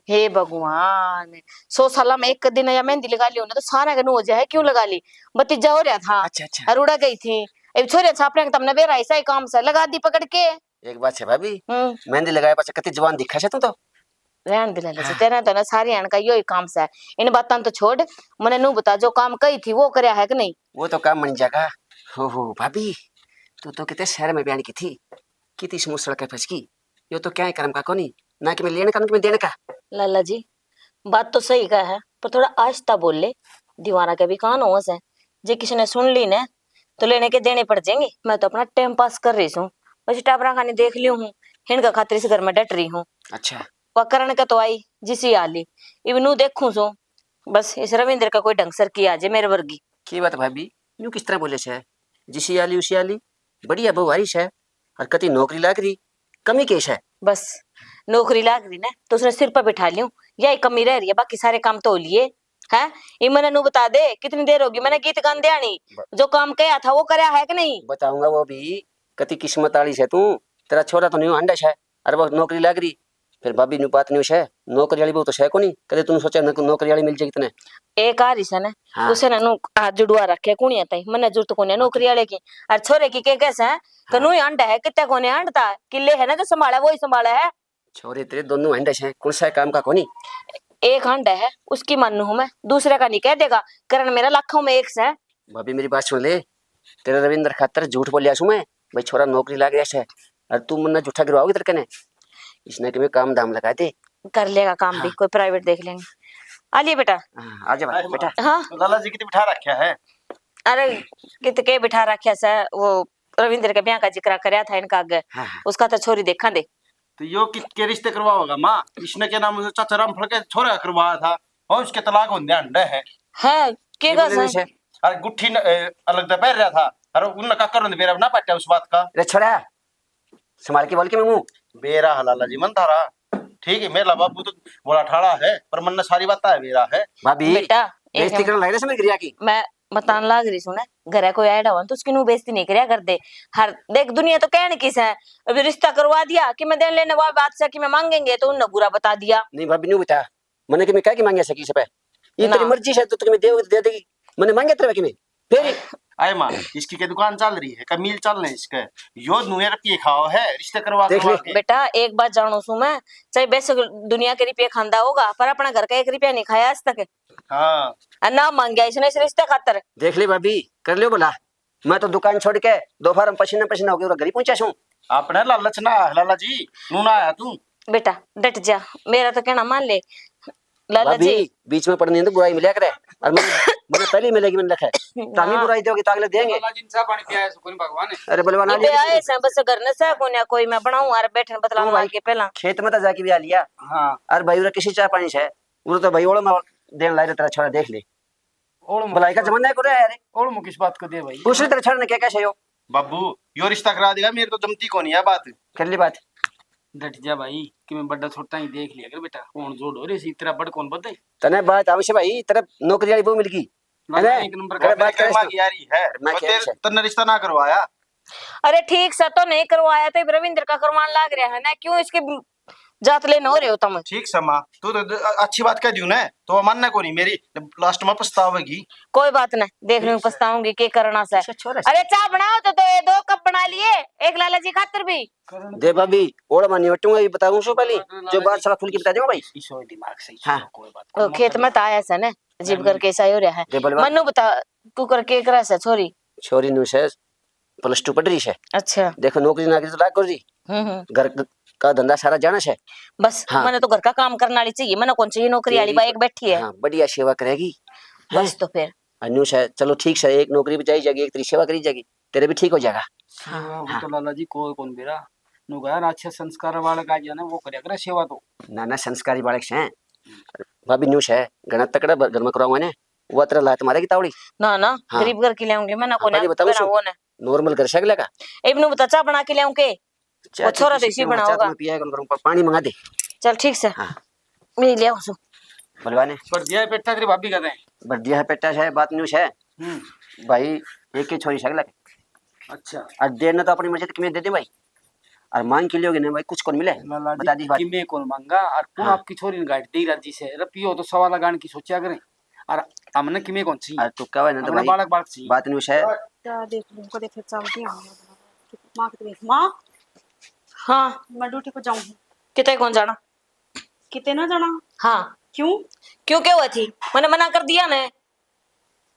हे भगवान, सौ साल में एक दिन या मेहंदी लगा ली उन्हें, तो सारा के नू हो जाए, क्यों लगा ली? भतीजा हो रहा था। अच्छा, अच्छा। और उड़ा गई थी। अब छोरे छापने के तमने बेरा ऐसा ही काम से लगा दी पकड़ के। एक बात है भाभी, हम्म। मेहंदी लगाए पाछे कति जवान दिखे से तू तो। रहन दे लाला जी, हाँ। तेरा तो ना सारी हण का यो ही काम से। इन बातां तो छोड़, मने नू बता, जो काम कही थी वो करया है कि नहीं? वो तो काम बन जाएगा। हो हो भाभी, तू तो कितने शहर में बयान की थी, कितनी समूह सड़क फंस गई। यो तो क्या है कर्म का कोनी, ना कि मैं लेने का, ना कि मैं देने का। लाला जी, बात तो सही कहा है, पर थोड़ा आहिस्ता बोल ले, दीवाना के भी कान हो से। जे किसी ने सुन ली ने, तो लेने के देने पड़ जाएंगे। मैं तो अपना टाइम पास कर रही हूँ, बस टाबरा खानी देख ली हूँ, हिन का खातिर इस घर में डट रही हूँ। अच्छा। वा करण के तो आई, जिसी आ ली, इब नू देखूं सो, बस इस रविंद्र का कोई ढंग सर की आ जाए मेरे वर्गी। की बात भाभी, न्यू किस तरह बोले से? जिसी आ ली, उसी आ ली, बढ़िया बहू आ रही से, और कति नौकरी लाग रही, कमी के से? बस, नौकरी लाग रही ना, तो उसने सिर पर बिठा लियो, यही कमी रह रही है, बाकी सारे काम तो हो लिए। हैं? ये मने नू बता दे, कितनी देर होगी मने गीत गान दियानी? ब- जो काम कहा था, वो करया है कि नहीं? बताऊंगा वो भी, कति किस्मत आली से तू, तेरा छोरा तो न्यू हांडा से, अरे वो नौकरी लाग रही, फिर भाभी न्यू बात न्यू से, नौकरी वाली बहू तो से कोनी, कदे तूने सोचा न नौकरी वाली मिल जाएगी तने? एक आ रही से ना, हाँ। उसे ना नू हाथ जुड़वा रखे, कुणिया ताई, मने जरूरत कोनी है नौकरी वाले की। और छोरे की के कैसे है, हाँ। कनू ही हांडा है, कित्ते कोने हांडता, किले है ना जो संभाला, वो ही संभाला है। छोरे तेरे दोनों हंडे से, कौन सा काम का कोनी? एक हंडे है, उसकी मानू हूँ मैं, दूसरे का नहीं कह देगा। करण मेरा लाखों में एक से। भाभी, मेरी बात सुन ले, तेरे रविंद्र खातर झूठ बोलिया सू मैं, भाई, छोरा नौकरी लाग रहा है, और तू मुन्ना झूठा गिरवाओगी तेरे कने। इसने कि मैं काम धाम लगा दे। कर लेगा काम भी, हाँ। कोई प्राइवेट देख लेंगे। आ लिए बेटा। हाँ, आ जा भाई, बेटा। हाँ। तो लाला जी कितने बिठा रखा है? अरे, कित के बिठा रखा से, वो रविंद्र के ब्याह का जिक्र करया था इनका आगे, हाँ, हाँ। उसका तो छोरी देखा दे। तो यो कित के रिश्ते करवाओगा माँ? इसने क्या नाम, चाचा रामफल के छोरे का करवाया था, और उसके तलाक होने अंडे है। है, के ये का बोले सर? नहीं से। और गुट्ठी न, ए, अलग तो पहन रहा था, और उनने का करण बेरा ना पाटा उस बात का। रे छोरा, संभाल के बोल के मैं मुंह। बेरा है लाला जी मन थारा, ठीक है, मेरा बाबू तो बड़ा ठाड़ा है, पर मन ने सारी बात है बेरा है। भाभी, बेटा, एक बेइज्जती करने लग रहे से मेरी गरिया की। मैं बतान लाग रही सू ना, घरे कोई आया हुआ तो उसकी नू बेइज्जती नहीं करया कर दे। हर देख, दुनिया तो कहन किस है, अभी रिश्ता करवा दिया कि मैं देन लेने वाला बादशाह की मैं मांगेंगे तो उनने बुरा बता दिया। नहीं भाभी, नहीं बता, मैंने कि मैं क्या की मांगे सकी से पे? ये ना। तेरी मर्जी से, तो तुम्हें देव दे देगी, मैंने मांगे तेरे कि मैं। फिर आए माँ, इसकी के दुकान चल रही है, का मिल चल रहे इसके, यो नुए रुपये खाओ है रिश्ते करवा देख करवा ले। के। बेटा, एक बात जानू सू मैं, चाहे बेशक दुनिया के रुपये खांदा होगा, पर अपना घर का एक रुपया नहीं खाया आज तक। हाँ। अर ना मांग्या इसने इस रिश्ते खातर। देख ले भाभी, कर लियो भला। मैं तो दुकान छोड़ के दोपहर में पसीना पसीना होके घर ही पहुंचा सूं। अपने लालच ना, लाला जी, नू ना आया तू। बेटा, डट जा, मेरा तो कहना मान ले। लाला जी। भाभी, बीच में पड़ने तो बुराई मिला करे। और मैंने, मैंने पहले ही मिलेगी, मैंने रखा है। तामी बुराई दोगे तो अगले देंगे। लाला जी ने चाह पानी पिया है, सुकून भगवान है। अरे बलवान, ये आया। आए से बस घर ने से कोन्या कोई, मैं बनाऊं और बैठन बतलान तो भाई, लाग के पहला। खेत में तो जाके भी आ लिया। हाँ। और भाई, उरे किसी चाह पानी से, उरे तो भाई ओड़ में देन लाए तेरा छोरा, देख ले। ओड़ में भलाई का जमाना है को रे यार। ओड़ में किस बात को दे भाई? उसे तेरे छोरे ने क्या, कैसे हो? बाबू, यो रिश्ता करा देगा, मेरे तो जमती कोनी है बात। कर ली बात। डट जा भाई, कि मैं बड़ा छोटा ही देख लिया कर बेटा, कौन जोड़ हो रे सी, तेरा बड़ कौन बदे? तने बात आवश्य भाई, तेरे नौकरी वाली बहू मिल गई। ना, है ना? एक नंबर अरे का बात तेरे कर कर्मा की यारी है। मैं वो कह तेरे, से। तन्ने रिश्ता ना करवाया। अरे ठीक से तो नहीं करवाया, तो रविंद्र का करवान लाग रहा है ना, क्यों इसकी जात लेने हो रहे हो तुम? ठीक से माँ, तू तो द-, अ-, अच्छी बात कह दियो ना, तो वो मानना कोनी मेरी, लास्ट में पछतावेगी। कोई बात ना, देख लूँ ठीक है। पछताऊंगी, के करना से। अच्छा, छोरा से। अरे चाह बनाओ तो, तो ये दो कप बना लिए, एक लाला जी खातर भी। दे भाभी, ओड़ मानी वटूंगा, ये बताऊं सो पहले, जो बात सारा खुल के बता दूंगा भाई। इसो दिमाग से, हाँ। कोई बात, ओ, कोई खेत मतलब में तो आया से ना, अजीब नहीं। करके ऐसा ही हो रहा है। दे बलवा। मन्नू बता, तू करके एक रहा से छोरी? छोरी नु से प्लस टू पढ़ रही है। अच्छा। देखो, नौकरी नाकरी तो लाग कर जी। हम्म, हम्म। घर क-, का धंधा सारा जाना है। बस, हाँ। मैंने तो घर का काम करने वाली चाहिए, मैंने कौन चाहिए नौकरी वाली, तेरी बाई एक बैठी है। हाँ, बढ़िया सेवा करेगी। बस हैं? तो फिर। और न्यू से, चलो ठीक से, एक नौकरी भी जाई जाएगी, एक तेरी सेवा करी जाएगी, तेरे भी ठीक हो जाएगा। सेवा हाँ। तो लाला जी कोई कौन बेरा, नु गया ना, अच्छे संस्कार वाला का गया ना, वो करया करे सेवा तो। ना, ना, संस्कारी बालक से। भाभी न्यू से, घना तकड़ा ब-, घर में कराऊंगा ने, वो तेरा लात मारेगी तावड़ी। ना, ना, हाँ। गरीब घर की ले आऊंगी मैं, ना हाँ, कोने पहले बताऊं बना सो। वो ने। नॉर्मल घर से अगले का। इबनू बता, चाह बना के ले आऊं के? चाह वो तो छोरा तो किसी इसी की बनाओगा। चाह तो मैं पिया कौन करूं, पा-, पानी मंगा दे। चल, ठीक से। हाँ। मैं ले आऊं सो। बुलवा ने। भर दिया है पेटा तेरी भाभी का तैं? भर दिया है पेटा, है, बात न्यू है। हम्म। भाई, एक ही छोरी से अगले का। अच्छा। और देर ने तो अपनी मर्जी तक में दे दे भाई। और मांग के लिए होगी ना भाई, कुछ कौन मिले? लाला जी, बता दी बात। किमे कौन मांगा और कौन हाँ। आपकी छोरी ने गाड़ी दे राजी से? रुपयो तो सवा लगान की सोचा करें। और हमने किमे कौन सी? और तू कहे ना तो हमने भाई, बालक बालक सी। बात न्यू है। क्या देख लूं, कदे फिर चलती हूं। माँ के देख, माँ। हाँ। मैं ड्यूटी पर जाऊं। किते कौन जाना? किते ना जाना। हाँ। क्यों? क्यों क्या हुआ थी? मैंने मना कर दिया ना।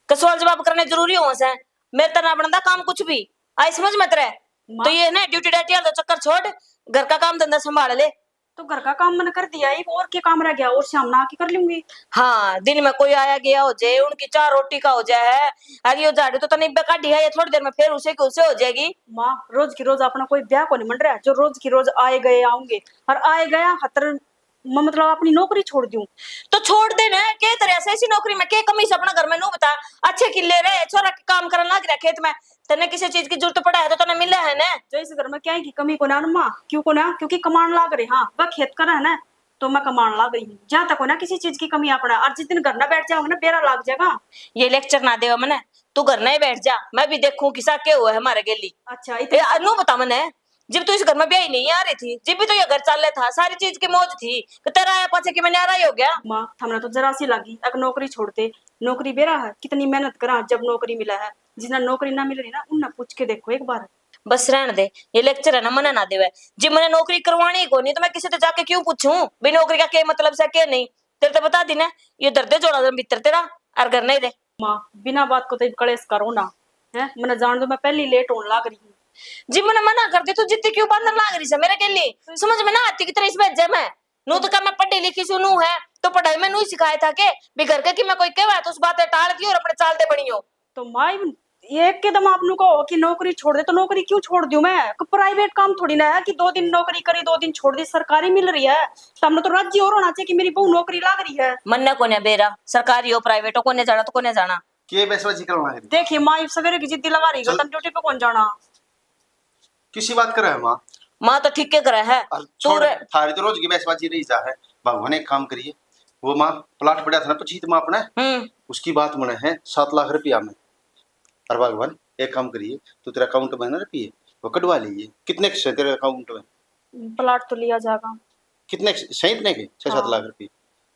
के सवाल जवाब करने जरूरी हो से? मेरे तो ना बनता काम कुछ भी। आई समझ में तेरे? माँ। तो ये ना ड्यूटी डाटी वाला तो चक्कर छोड़, घर का काम धंधा संभाल ले। तो घर का काम मैंने कर दिया, इब और के काम रह गया? और शाम ना आके कर लूंगी। हाँ, दिन में कोई आया गया हो जाए, उनकी चार रोटी का हो जाए है, अरे यो झाड़ू तो तने इब्बे काढ़ी है, ये थोड़ी देर में फिर उसे की उसे हो जाएगी। माँ, रोज की रोज अपना कोई ब्याह को नहीं मंड रहा जो रोज की रोज आए गए आऊंगे, और आए गया खातर म-, मतलब अपनी नौकरी छोड़ दूं? तो छोड़ दे ना, के तरह से ऐसी नौकरी में के कमी से अपना घर में नू बता, अच्छे किले रहे, छोरा के काम करन लाग रहा खेत में, तन्ने किसी चीज की जरूरत पड़ा है तो तन्ने मिले है ना। जो इस घर में क्या है की कमी को ना माँ, क्यों को ना, क्योंकि कमान लाग रहे, हाँ, वह खेत कर है ना, तो मैं कमान लाग रही हूँ। जहाँ तक हो ना किसी चीज की कमी अपना, और जिस दिन घर ना बैठ जाओगे ना, बेरा लाग जाएगा। ये लेक्चर ना देवा मने, तू घर ना ही बैठ जा, मैं भी देखूं किसा के हुआ है हमारे गेली। अच्छा, ए, इतने अनु बता मने, जब तू इस घर में ब्याही नहीं आ रही थी, जब भी तो ये घर चाले था, सारी चीज की मौज थी, कि तेरा आया पाछे कि मैं न्यारा ही हो गया। माँ, थमने तो जरा सी लगी, अक नौकरी छोड़ते, नौकरी बेरा है, कितनी मेहनत करा जब नौकरी मिला है, जिन्हें नौकरी ना मिल रही ना, उन्हें पूछ के देखो एक बार। बस रहन दे, ये लेक्चर है ना, मने ना देवे। जी, मैंने नौकरी करवानी ही कोनी, तो मैं किसी तो जाके क्यों पूछूं भी नौकरी का क्या मतलब से, क्या नहीं? तेरे तो बता दी ना, ये दर्दे जोड़ा दम भीतर तेरा, और घर नहीं दे। माँ, बिना बात को तो इब कलेश करो ना, हैं? मैंने जान दो, मैं पहले ही लेट होने लाग रही हूँ। जी, मैंने मना कर दी, तू जिद्दी क्यों बांधन लाग रही से मेरे के लिए? समझ में ना आती कि तेरे इस भेजे में। नू तो कह मैं पढ़ी लिखी सू, नू है, तो पढ़ाई में नू ही सिखाया था के? भी घर के कि मैं कोई कहवा तो उस बात टाल दी और अपने चालते बनी हो। तो माँ, इब ये एकदम आप नू कहो कि नौकरी छोड़ दे, तो नौकरी क्यों छोड़ दूं मैं? प्राइवेट काम थोड़ी ना है कि दो दिन नौकरी करी, दो दिन छोड़ दी, सरकारी मिल रही है। तो हमने तो राजी और होना चाहिए कि मेरी बहू नौकरी लाग रही है। मन्ने कोने बेरा, सरकारी हो प्राइवेट हो, कोने जाना तो कोने जाना। के बहसबाजी करवा रही? देखिए माँ, इब सवेरे की जिद्दी लगा रही है, चल। तन ड्यूटी पे कौन जाना? किसी बात करे है माँ? माँ तो ठीक के करे है। और तू छोड़, रे- थारी तो रोज की बहसबाजी रही जा है। भगवान, एक काम करिए, वो माँ प्लाट पड़ा था ना पछीत माँ अपने, हम्म। उसकी बात मने है सात लाख रुपया में। और भगवान, एक काम करिए, तू तेरा अकाउंट में है ना रुपये, वो कटवा लीजिए। कितने के से तेरे अकाउंट में? प्लाट तो लिया जाएगा। कितने के से? इतने के? छह सात हाँ। लाख रुपये।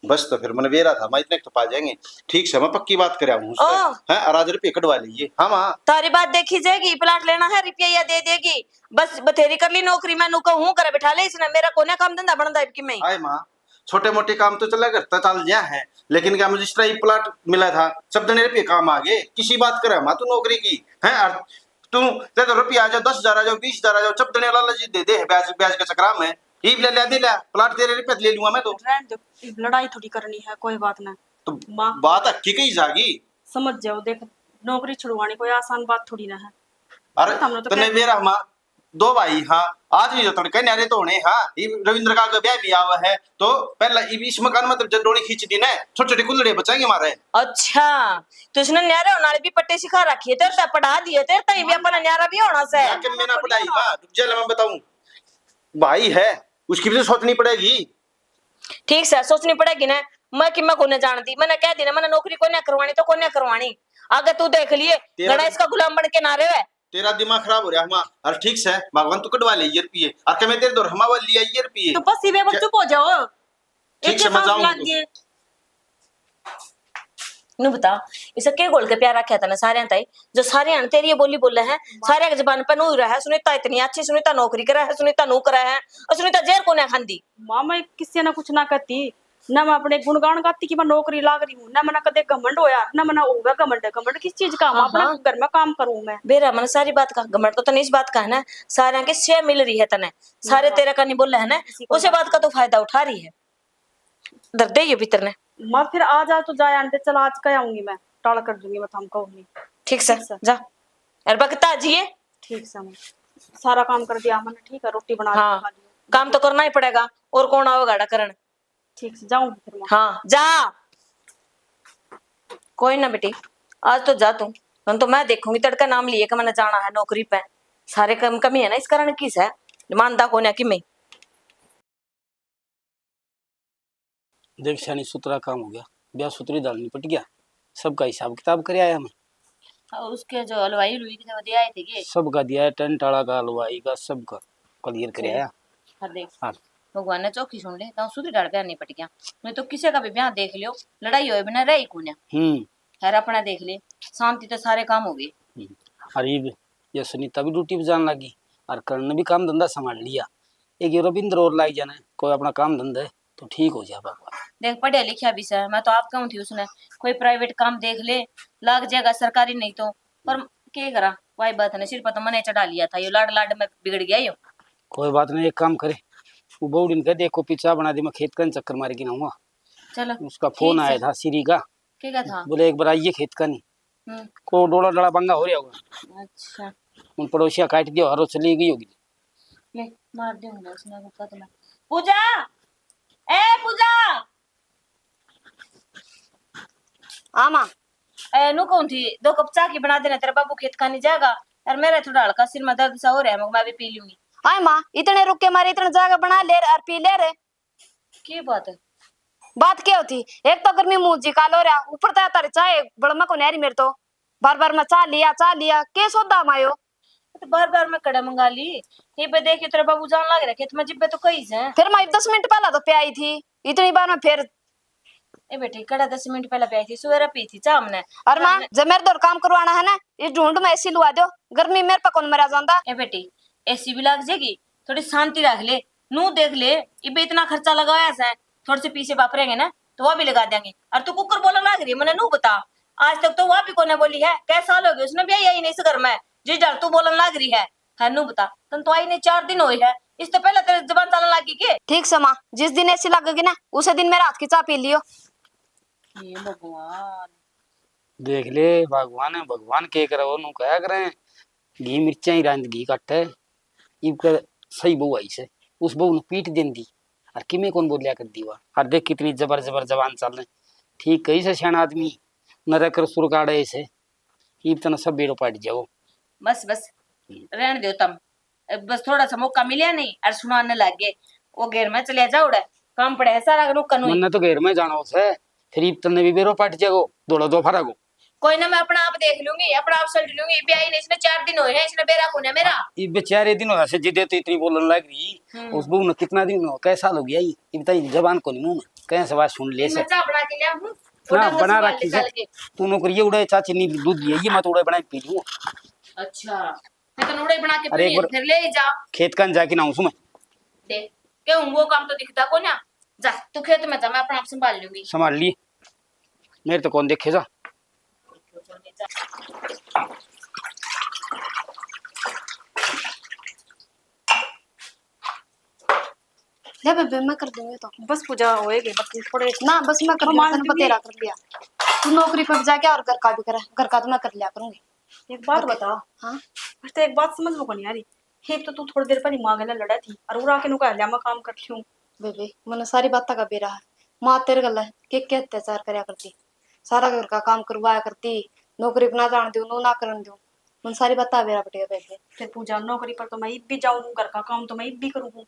बस तो फिर मैंने बेरा था, मैं इतने के तो पा जाएंगे। ठीक से मैं पक्की बात कर आऊँ उससे। ओ। हैं, और आज रुपये कटवा लीजिए। हाँ माँ। तारी बात देखी जाएगी, प्लाट लेना है, रुपया या दे देगी। बस बथेरी कर ली नौकरी, मैं नू कहूँ करे बैठा ले इसने, मेरा कोने काम धंधा बनता है कि मैं। आए माँ, छोटे मोटे काम तो चले घर तक चल गया है, लेकिन क्या मुझे इस तरह ही प्लाट मिला था, सब जने रुपये काम आ गए। किसी बात करे माँ तू नौकरी की, हैं? और तू, ते तो रुपया आ जाओ, दस हजार आ जाओ, बीस हजार आ जाओ, चपदने लालच दे दे, ब्याज, ब्याज के चक्कर में। इब ले ले, दे ले, प्लाट तेरे रुपये ले लूंगा मैं तो। रहने दो, इब लड़ाई थोड़ी करनी है, कोई बात ना। तो माँ, बात हक्की कही जागी। समझ जाओ, देख, नौकरी छुड़वानी कोई आसान बात थोड़ी ना है। अरे, हमने तो तूने कह मेरा माँ, दो भाई, हाँ, आज नहीं तो तड़के न्यारे तो होने, हाँ, ये रविंद्र का अगर ब्याह भी आवा है, तो पहला इब इस मकान में तो जब डोली खींच दी ना, छोटे छोटे कुल्लड़े बचाएंगे हमारे। अच्छा, तो इसने न्यारे होने वाले भी पट्टे सिखा रखी है, तेरे ते पढ़ा दिए, तेरे ते भी अपना न्यारा भी होना से। जाके मैं ना पढ़ाई, माँ, रुक जा, मैं बताऊं, भाई है, उसकी भी तो सोचनी पड़ेगी। ठीक से सोचनी पड़ेगी ना। मैं कि मैं कोने जानती, मैंने कह दी ना, मैंने नौकरी कोने करवानी तो कोने करवानी। आगे तू देख लिए, तेरा गणेश का गुलाम बन के ना रहे। तेरा दिमाग खराब हो रहा है माँ। अरे ठीक से, भगवान तू कटवा ले ये रुपये, और के मैं तेरे दौर हमावा लिया ये रुपये। तो बस इबे अब क्या? चुप हो जाओ। ठीक एक से, ही मैं सांस जाऊंगी लाग तो। गए। नु बता, इसे के घोल के प्यार रखा था ना सारे ताई, जो सारे आन तेरी ये बोली बोले हैं, सारे की जबान पे नु रहा है, सुनीता इतनी अच्छी, सुनीता नौकरी करे है, सुनीता नु करे है, और सुनीता जेर कोने खांदी। माँ, मैं किसी ने कुछ ना कहती, ना मैं अपने गुणगान गाती कि मैं नौकरी लाग रही हूँ, ना मैंने कदे घमंड होया, ना मैंने होगा घमंड। घमंड किस चीज का? मैं हाँ, अपना हाँ। घर में काम करूँ मैं। बेरा, मैंने सारी बात का घमंड तो तने इस बात का है ना, सारे के से मिल रही है तने, सारे हाँ। तेरे का नहीं बोले है ना, इसी को उसे बात का तो फायदा उठा रही है। धर दे ये भीतर ने। माँ, फिर आज, आज तो जाए आंटे, चल आज कह आऊंगी मैं, टाल कर दूंगी मैं, तो हम कहूंगी। ठीक से, ठीक से। जा। अरे बकता जी ये। ठीक से माँ, सारा काम कर दिया मैंने, ठीक है, रोटी बना ली, हाँ, खा लिया। काम तो करना ही पड़ेगा, और कौन आओगा गाड़ा करण? ठीक से, जाऊंगी फिर मैं। हाँ, जा। कोई ना बेटी, आज तो जा तू, हम तो मैं देखूंगी, तड़का नाम लिए कि मैंने जाना है नौकरी पे। सारे काम कमी है ना, इस कारण किस है, मानदा कोन्या कि मैं। देख, स्याणी सुथरा काम हो गया, ब्याह सुथरी दाल निपट गया, सबका हिसाब किताब कर आया मैं। और उसके जो हलवाई हुलवाई के वो दे आए थे के? सबका दिया है, टेंट वाला का, हलवाई का, सबका क्लियर कर आया। हाँ, देख, हाँ। भगवान ने चौकी सुन ले, तो सुथरी दाल ब्याह निपट गया, नहीं तो किसी का भी ब्याह देख लियो, लड़ाई होए बिना रह ही कोन्या। हम्म। खैर, अपना देख ले, शांति तो सारे काम हो गए। हम्म। और ये भी, ये सुनीता भी ड्यूटी पे जान लगी, और करण ने भी काम धंधा संभाल लिया। एक ये रविंद्र और लाग जाना, कोई अपना काम धंधा है तो ठीक हो जाए भगवान। देख, पढ़िया लिखिया भी से, मैं तो आप कहूँ थी उसने, कोई प्राइवेट काम देख ले, लाग जाएगा सरकारी नहीं तो। पर के करा, वही बात ने सिर पर तो मने चढ़ा लिया था, यो लाड लाड में बिगड़ गया यो। कोई बात नहीं, एक काम करे, वो बहू ने कह दे, एक कॉपी चाय बना दे, मैं खेत का चक्कर मार के ना आऊंगा। चलो, उसका फोन आया था श्री का। के का था? बोले, एक बार आइए खेत का नहीं। हम्म। को डोला डोला बंगा हो रहा होगा। अच्छा। उन पड़ोसिया काट दिया, हरो चली गई होगी। ले, मार दे होंगे उसने, रुका तो मैं। पूजा! ए, पूजा! हाँ, माँ। ए, नु कहूँ थी, दो कप चाय की बना देना, तेरा बाबू खेत का नहीं जाएगा। यार, मेरा थोड़ा हल्का सिर में दर्द सा हो रहा है, मैं भी पी लूंगी। आए माँ, इतने रुक के मारे, इतने जाके बना ले और पी ले रे। की बात है? बात क्या होती? एक तो गर्मी मुंह जी काल हो रहा, ऊपर तो तारी चाय बड़मा को नहरी मेरे तो। बार बार मैं चाह लिया, चाह लिया, के सौदा मायो? तो बार बार मैं कड़ा मंगा ली। ये पे देख, तेरा बाबू जान लग रहा खेत में, जिब्बे तो कही से। फिर मैं दस मिनट पहला तो प्याई थी, इतनी बार मैं फिर। ए बेटी, कड़ा दस मिनट पहला प्याई थी, सवेरे पी थी चाह हमने। अरे माँ, जब मेरे दौर काम करवाना है ना, इस ढूंढ में एसी लुआ दो, गर्मी मेरे पे कौन मरा जाता। ए बेटी, एसी भी लग जाएगी, थोड़ी शांति रख ले, नू देख ले, इबे इतना खर्चा लगाया से, थोड़े से पीछे वापरेंगे ना, तो वो भी लगा देंगे। और तू कुकर बोलन लाग रही है, मने नू बता, आज तक तो वो भी कोने बोली है, कै साल हो गए उसने भी आई नहीं इस घर में, जिस डर तू बोलन लाग रही है। है नू बता, तन तो आई नहीं चार दिन होए है, इससे पहले तेरे जबान चलन लागी के? ठीक से माँ, जिस दिन एसी लगेगी ना, उसे दिन मेरा हाथ की चाह पी लियो। हे भगवान। देख ले, भगवान है, भगवान के करे, वो नू कहा करे, घी मिर्चा ही रांध घी काटे। इब कर सही बहू आई से, उस बहू ने पीट देंदी, और किमे कौन बोलिया कर दीवा। और देख कितनी जबर जबर जबान चल रही। ठीक कही से सियाणा आदमी, नरक और सुरग आड़े से, इब तना सब बेड़ो पाट जाओ। बस, बस, हम्म। रहन दो तम। अब बस थोड़ा सा मौका मिला नहीं, और सुनाने लग गए। वो घेर में चले जाओ उड़े, काम पड़े है सारा नौकर नू ही। मन्ने तो घेर में जाना उसे, फिर इब तन्ने भी बेरो पाट जाएगो, दौड़ा दो फरागो। कोई ना, मैं अपना आप देख लूंगी, अपना आप सल्ट लूंगी। ब्याही ने इसने चार दिन होए हैं, इसने बेरा कोन्या मेरा। इब चार दिन होया से जिदे तो इतनी बोलन लग रही। हम्म। उस बहू ने कितना दिन हो, कै साल हो गया? इब ताई जबान कोनी मुंह में, कहे से बात सुन ले मैं से। चाह बना के ले आऊं। ना, बना रखी से। तू नौकरी उड़े चाची नी दूध लिया, ये मत उड़े बना के पी लूं। अच्छा। मैं तो नूड़े बना के अरे, पीनी एक है, बार फिर ले ही जा। खेत कान जाके ना उसमें। देख, क्यों वो काम तो दिखता को ना। जा, तू खेत में जा, मैं अपना आप संभाल लूंगी। संभाल ली, मेरे तो कौन देखे जा। दे बेबे, मैं कर दूंगी तो। बस पूजा होएगी, बस थोड़े ना, बस मैं कर मैं लूंगी, मान तने लूंगी। बतेरा कर लिया। तू नौकरी पर जाके और घर का भी करे, घर का तो मैं कर लिया करूंगी। एक बात घर के बता। हाँ? बस तो एक बात समझ में को नहीं आ रही। एक तो तू थोड़ी देर पहले माँ गले लड़ा थी और उरा के नु कह लिया मैं काम कर लूं। बेबे, मने सारी बात का बेरा है। माँ तेरे गले के, के अत्याचार करया करती, सारा घर का काम करवाया करती, नौकरी पे ना जान दूं, नू ना करन दूं। मन सारी बात बेरा पटिया बेबे। फिर पूजा, नौकरी पर तो मैं इब भी जाऊं हूँ, घर का काम तो मैं इब भी करूँ हूँ।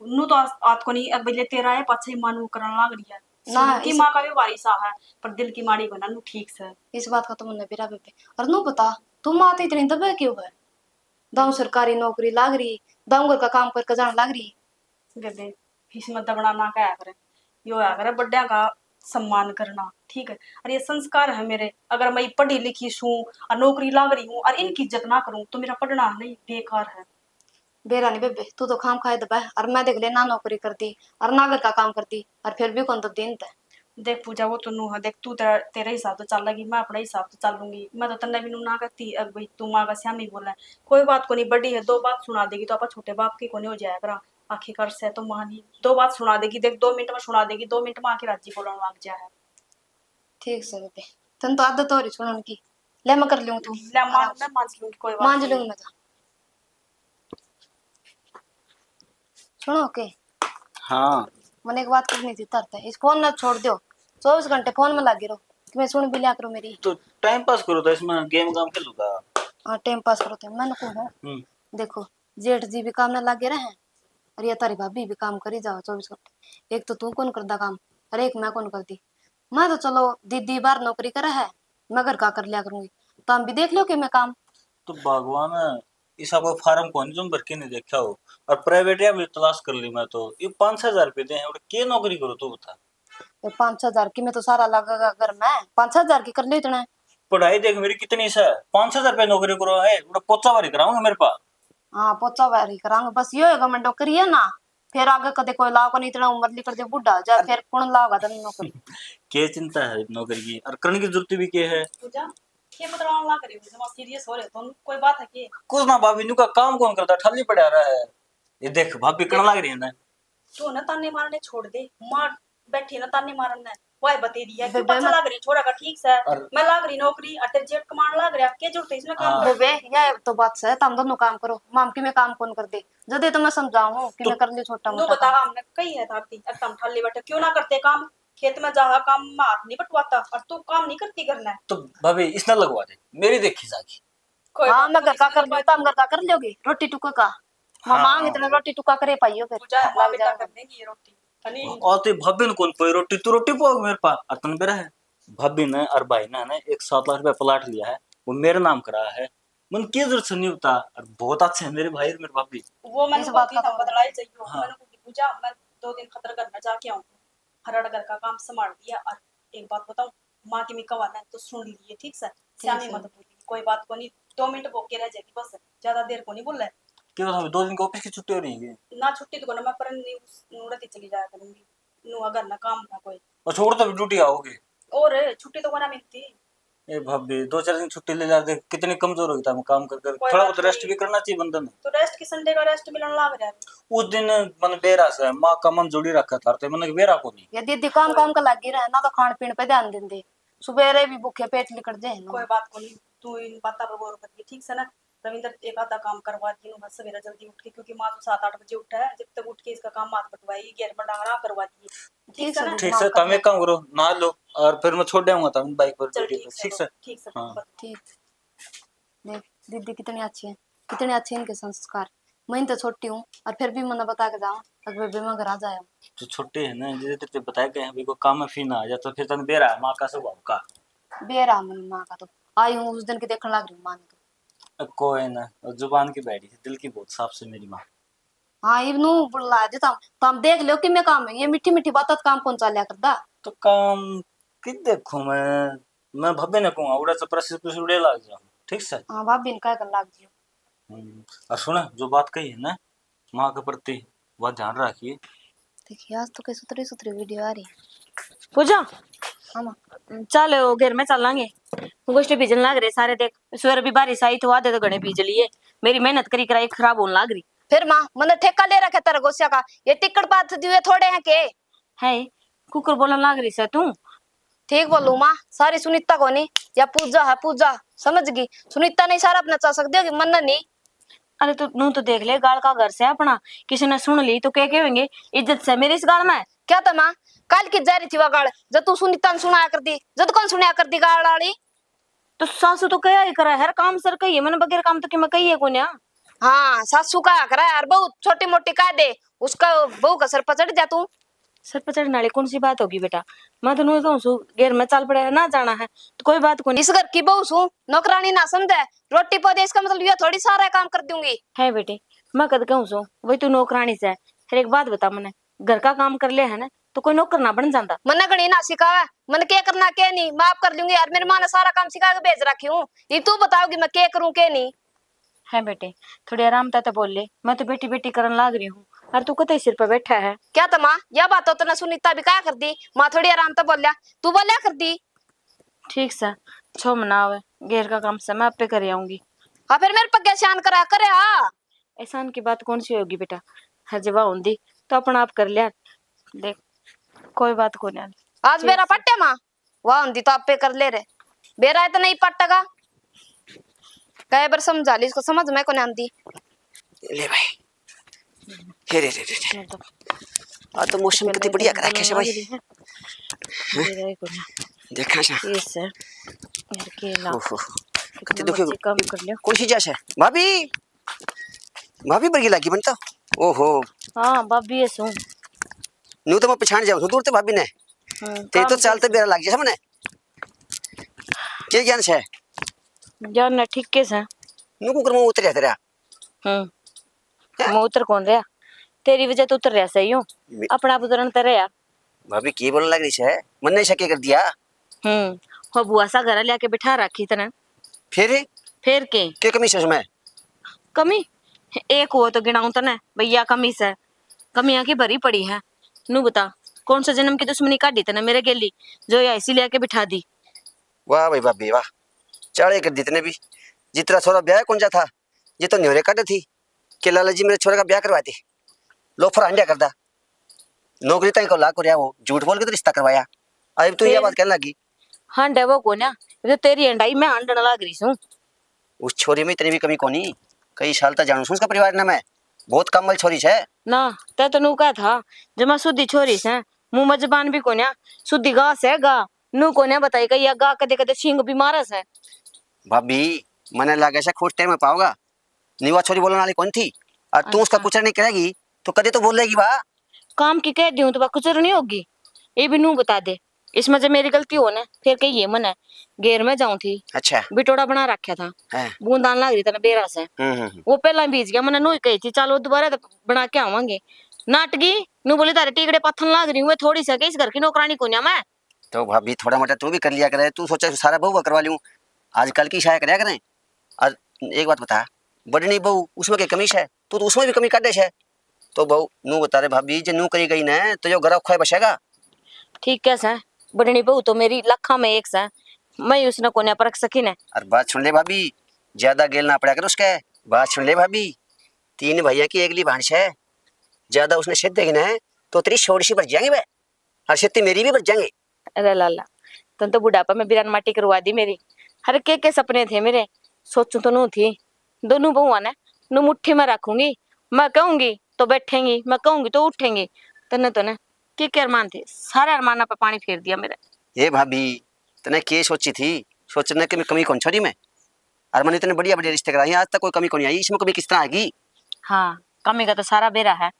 नू तो आज, आज को नहीं, अब ले तेरा है, पाछा ही मानू करन लाग रही है। ना, सुन की इस माँ का भी भारी सा है, पर दिल की माड़ी बना नू ठीक से। इस बात का तो मन्ने बेरा बेबे। और नू बता, तू माँ तो इतनी दबे क्यों है? दाऊ सरकारी नौकरी लाग रही, दाऊ घर का काम करके जान लाग रही। बेबे, इसमें दबना ना कहा करे, यो होया करे बड्डिया का सम्मान करना, ठीक है? और ये संस्कार है मेरे। अगर मैं पढ़ी लिखी सूं और नौकरी लाग रही हूँ और इनकी इज्जत ना करूँ तो मेरा पढ़ना नहीं बेकार है। बेरा नहीं बेबे, तू तो खाम खाए दबा है, और मैं देख ले ना नौकरी कर दी और ना घर का काम कर दी, और फिर भी कौन तो दिन तै। देख पूजा, वो तो नू है, देख तू तेरा, तेरे हिसाब से चलेगी, मैं अपने हिसाब से चलूंगी। मैं तो तन्ने भी नू ना कहती, अब भाई तू माँ का स्यामी बोले। कोई बात को नहीं, बड़ी है, दो बात सुना देगी तो आप छोटे बाप की कोनी हो जाया करा। आखिरकार से तो माँ नहीं, दो बात सुना देगी, देख दो मिनट में सुना देगी, दो मिनट में आके राजी बोलने लग जा है। ठीक से बेबे, तन तो आदत हो रही सुनन की। ले मैं कर लूँ, तू ले, मान, आराम से। मैं मांज लूंगी, कोई बात मांज नहीं। लूंगी मैं तो। सुनो के, हाँ। मैंने एक बात करनी थी तारते, इस फोन ना छोड़ दो, चौबीस घंटे फोन में लगे रहो, कि मैं सुन भी लिया करो मेरी। तो टाइम पास करो तो इसमें गेम काम खेलूंगा। हाँ, टाइम पास करो तो मैंने को है। हम्म। देखो, जेठ जी भी काम में लगे रहे और ये तारी भाभी भी काम करी जाओ चौबीस घंटे। एक तो तू कौन करदा काम और एक मैं कौन करदी। मैं तो चलो दीदी बाहर नौकरी करे है, मैं घर का कर लिया करूंगी। तो हम भी देख लो कि मैं काम। तो भगवान, इसा कोई फार्म कोनी जो भर के नहीं देखा हो। और प्राइवेट या भी तलाश कर ली मैं तो, ये पाँच छह हजार रुपये दे हैं, उड़े के नौकरी करो तू बता। ये पाँच छह हजार की में तो सारा लगेगा घर में, पाँच छह हजार की कर ले इतने। पढ़ाई देख मेरी कितनी से, पाँच छह हजार रुपये नौकरी करो है, उड़े पोचा भारी कराऊंगा मेरे पास। हाँ, पोचा भारी करांगे, बस यो है घमंडो करिए ना, फिर आगे कदे कोई लाओ को नहीं, इतना उम्र लिकड़ दे बूढ़ा हो जा, फिर कौन लाओगा तने नौकरी? के चिंता है नौकरी की, और करने की जरूरत भी के है? पूजा, के बतलावन लाग रहे हो, जमा सीरियस हो रहे हो, तो कोई बात है के? कुछ ना भाभी, नुका काम कौन करता, ठाली पड़ा रहा है। ये देख भाभी करण लाग रही है ना। तू ना ताने मारने छोड़ दे, मार बैठी ना ताने मारन ने। वाह बतेरी है, क्यों बेबे, पाछा मैं लाग रही छोरा का, ठीक से? और मैं लाग रही नौकरी, और तेरे जेठ कमान लाग रहा, के जरूरत है इसमें काम हाँ। करने की? बेबे, ये तो बात सही है, तुम दोनों काम करो, माम की मैं काम कौन कर दे? जदे तो मैं समझाऊं कि मैं कर ले छोटा मोटा बता काम। हमने कही है थारती, अब तुम ठाली बैठे, क्यों ना करते काम? खेत में जाहा काम में हाथ नहीं बटवाता, और तू काम नहीं करती घर में। तो भाभी, इसने लगवा दे, मेरी देखी जागी। कोई हाँ, बात मैं नहीं, घर का कर लूँ, तुम घर का कर लोगे, रोटी टुका का। हाँ। मामा इतना रोटी टुका करे पाइयो फिर। पूजा, माँ लग बेटा जाएगा। कर देंगी ये रोटी। अरे। और तो भाभी ने कौन पोई रोटी, तू रोटी पोग मेरे पा, और तन बेरा है। भाभी ने और भाई ने ना एक सात लाख रुपया प्लाट लिया है, वो मेरे नाम करा है। मन की जरूरत से नहीं होता, और बहुत अच्छे हैं मेरे भाई और मेरे भाभी। वो मैंने इस बात का तो बदला ही चाहिए। हाँ। मैंने को पूजा, मैं दो दिन खतर घर में जाके आऊँ, हर घर का काम संभाल दिया। और एक बात बताऊं, माँ की मिका वाला तो सुन लिए, ठीक से? ठीक स्यामी से। मत बोली, कोई बात को नहीं, दो मिनट बोके रह जाएगी बस, ज्यादा देर को नहीं बोले। क्यों, हम दो दिन की ऑफिस की छुट्टी हो रही है? ना, छुट्टी तो कोना, मैं पर नहीं उस नूरत ही चली जाया करूंगी। नु अगर ना काम ना कोई। और छोड़ तो भी ड्यूटी आओगे। और छुट्टी तो कोना मिलती। ए भाभी, दो चार दिन छुट्टी ले ला, देख कितनी कमजोर हो गई था, हम काम कर कर। कोई थोड़ा बात बहुत रेस्ट नहीं। भी करना चाहिए बंदे ने। तो रेस्ट की, संडे का रेस्ट मिलने लाग रहा है। उस दिन मन बेरा से माँ का मन जोड़ी रखा था, तो मन बेरा को नहीं। ये दीदी काम काम का लगी रहे ना, तो खान पीन पे ध्यान देंदे, सुबेरे भी भूखे पेट लिकड़ जाए ना। कोई बात को नहीं, तू इन बातों पर गौर करिए, ठीक से ना? रविंद्र, एक आधा काम करवा दिए ना, बस सवेरे जल्दी उठ के, क्योंकि माँ तो सात आठ बजे उठा है, जब तक उठ के इसका काम हाथ बटवाएगी, घेर में डांगरा करवा दिए। ठीक ठीक से से ना? ठीक से, तुम एक काम करो, नहा लो और फिर मैं छोड़ आऊंगा तुम बाइक पर चल, ड्यूटी ठीक पे, से, ठीक से? ठीक से, हाँ। ठीक। देख, दीदी कितनी अच्छी है, कितने अच्छे इनके संस्कार। मैं तो छोटी हूँ और फिर भी मैंने बता के जाऊँ, अगर बेबे मैं घर आ जाया। तो छोटे है ना, जैसे तेरे बताया गया है, अभी को काम में फिर ना आ जा, तो फिर तने बेरा है माँ का स्वभाव का। बेरा है मेरी माँ का तो, आई हूँ उस दिन की देखने लग रही हूँ माँ ने तो। अ, कोई ना, और जुबान की बैठी है, दिल की बहुत साफ से मेरी माँ। हाँ, इब नू बुला दे तुम, तुम देख लो कि मैं काम है, ये मीठी मीठी बात काम कौन चाल्या करदा? तो काम कि देखो मैं, मैं भाभी ने कहूँ, उड़ा चपरासी कुछ उड़े लाग जाऊँ, ठीक से? हाँ, भाभी ने कह कर लाग जियो। हम्म, और सुन, जो बात कही है ना माँ के प्रति, वह ध्यान रखिए। देखिए, आज तो कई सुथरी सुथरी वीडियो आ रही है। पूजा, हाँ माँ। चल, वो घर में चलांगे, गोष्ठी बीजन लाग रहे सारे। देख, सुबह भी बारिश आई तो आधे तो घने बीज लिए। मेरी मेहनत करी कराई खराब होने लाग रही। फिर माँ, मन्ने ठेका ले रखे तेरे गोस्या का, ये टिकट पात दिए थोड़े हैं के? है, कुकर बोलन लाग रही से तू। ठीक बोलू माँ, सारी सुनीता कोनी, या पूजा है पूजा, समझ गई? सुनीता ने सारा अपना चा सकती होगी, मन्ने नहीं। अरे तू नू तो देख ले, गाल का घर से अपना, किसी ने सुन ली तो क्या कहेंगे? इज्जत से मेरी इस गाल में। क्या था माँ, कल की जा रही थी वह गाल, जब तू सुनीता ने सुनाया कर दी, जब कौन सुनाया कर दी गाल वाली? तो सासू तो कहा ही करे, हर काम सर कही है, मैंने बगैर काम तो कि मैं कही है कोन्या। हाँ, सासू कहा करे, हर बहू छोटी मोटी कह दे, उसका बहू का सर पर चढ़ जा तू। सर पर चढ़ने वाली कौन सी बात होगी बेटा? मैं तो नू कहूँ सू, गेर में चाल पड़ा है, ना जाना है तो कोई बात कोनी। इस घर की बहू सू, नौकरानी ना समझे, रोटी पौधे, इसका मतलब ये थोड़ी सारा काम कर दूंगी। है बेटे, मैं कद कहूँ सू, वही तू नौकरानी से। फिर एक बात बता मने, घर का काम कर ले है ना, तो कोई नौकर ना बन जाता। मन्ने घणी ना सिखावे, मन के करना के नहीं, मैं आप कर लूंगी। यार, मेरी माँ ने सारा काम सिखा के भेज रखी हूँ, ये तू बताओगी मैं के करूँ के नहीं? है बेटे, थोड़ी आराम तै तो बोल ले, मैं तो बेटी बेटी करन लाग रही हूँ, और तू कतई सिर पे बैठा है। क्या तो माँ, या बात तो तने सुनीता भी कहा कर दी, माँ थोड़ी आराम तै बोल्या, तू बोल्या कर दी। ठीक सा, छो मना आवे, घेर का काम से मैं आपे कर आऊंगी। हाँ, फिर मेरे पग्गे शान करा करे, हाँ। एहसान की बात कौन सी होगी बेटा, हर जवा होंदी तो अपना आप कर लिया। देख, कोई बात को नहीं। आज ठीक बेरा से। पट्टे माँ, वाह होंदी तो आपे कर ले रे। बेरा इतना ही पट्टेगा, कई बार समझा ली, इसको समझ में को नहीं आंदी। ले भाई, हे रे रे रे रे। चल तो। आज तो मौसम कितनी बढ़िया कर रखे है भाई। हैं? मेरा ही कोई ना। देखा सा। ये सर, यार के ना। ओहो। कितना कितनी दुखी मर्जी काम कर लियो। कौन सी जैसे? भाभी, भाभी बरगी लगी बन तो। ओहो। हाँ, भाभी है सो। न्यू तो मैं पहचान जाऊँ दूर तो भाभी ने। हम्म, ते तो काम चाल तो बेरा लग जाए सामने। के ज्ञान से? ज्ञान ना ठीक के से। न्यू कुकर में उतर जाते रहा। हम्म। हैं? मैं उतर कौन रहा? तेरी वजह तो उतर रहा सही हूँ। मे- अपना आप उतरण ते रहा। भाभी, की बोलने लग रही है? मन्ने शक कर दिया। हम्म। हो बुआ सा घर लिया के बिठा रखी तने। फिर? फिर के? के कमी से उसमें? कमी? एक हो तो गिनाऊं तने, भैया कमी से। कमियां की भरी पड़ी है। नू बता, कौन सा जन्म की दुश्मनी काढ़ी तने मेरे गेली, जो या इसी लिया के बिठा दी? वाह भाई भाभी, वाह। चाले कर दी तने भी। जितना छोरा ब्याह कौन जा था, ये तो न्योरे काटे थी कि लाला जी मेरे छोरे का ब्याह करवा दे, लोफर हांडिया कर दा, नौकरी ताई को लाग को रहा, वो झूठ बोल के तो रिश्ता करवाया। अब तू ये फिर? बात कहने लगी। हांडे वो कोन्या, ये तो तेरी हंडाई मैं हांडन लाग रही सूं। उस छोरी में इतनी भी कमी कोनी, कई साल तक जानू सूं उसका परिवार ना मैं, बहुत कम वाली छोरी है। ना, तै तो नू कहा था, जमा सुधी छोरी से, मुंह में जबान भी कोन्या, सुधी गा से गा, नू कोन्या बताई कई या गा कदे कदे सींग भी मारे से। भाभी, मने लागे से खुश टाइम में पाओगा, नी वा छोरी बोलने वाली कौन थी? और तू उसका अच्छा। कुछ नहीं करेगी तो कदे तो बोलेगी वा। काम की कह दूं तो वा कुछ नहीं होगी। ये भी नू बता दे, इसमें जब मेरी गलती हो ना, फिर कहिए मने। घेर में जाऊं थी, अच्छा। बिटोड़ा बना रखा था। हैं। बूंद आन लाग रही थी ना बेरा से। हम्म, हम्म, हम्म। वो पहला भीज गया, मने नू ही कही थी, चल वो दोबारा तो बना के आवांगे। नाटकी नू बोली, तारे टीकड़े पत्थन लाग रही हूँ, थोड़ी सा के इस घर की नौकरानी कोन्या मैं। तो भाभी, थोड़ा मोटा तू भी कर लिया करे। तू सोचे सारा बहू का करवा लूं, आजकल की शाया करया करें। और एक बात बता, बड़नी बहू, उसमें क्या कमी है? तू तो उसमें भी कमी काढे है। तो बहू, नू बता रे भाभी, जे नू करी गई ना, तो यो घर औखा बसेगा। ठीक है सै, बड़नी बहू तो मेरी लाखा में एक सै, मैं ही उसने कोन्या परख सकी ने। अरे बात सुन ले भाभी, ज्यादा गेल ना पड़ा कर उसके। बात सुन ले भाभी, तीन भैया की एकली भांज है, ज्यादा उसने सिद्ध देगी ना, तो तेरी छोड़ सी भर जाएंगे बे। और छेती मेरी भी बच जाएंगे। अरे लाला, तन तो बुढ़ापा में बिरान माटी करवा दी मेरी। हर के के सपने थे मेरे, सोचूं तो नू थी, दोनों बहुआ ने नू मुट्ठी में रखूंगी। मैं कहूंगी तो बैठेंगी, मैं कहूंगी तो उठेंगी। तन्ने तो ने के के अरमान थे, सारे अरमाना पे पानी फेर दिया मेरे। ए भाभी, तने के सोची थी? सोचने के मैं कमी कौन छोड़ी मैं? अरे, मैंने इतने बढ़िया-बढ़िया रिश्ते कराए हैं, आज तक कोई कमी कोनी आई। इसमें कमी किस तरह आएगी? हाँ, कमी का तो सारा बेरा है।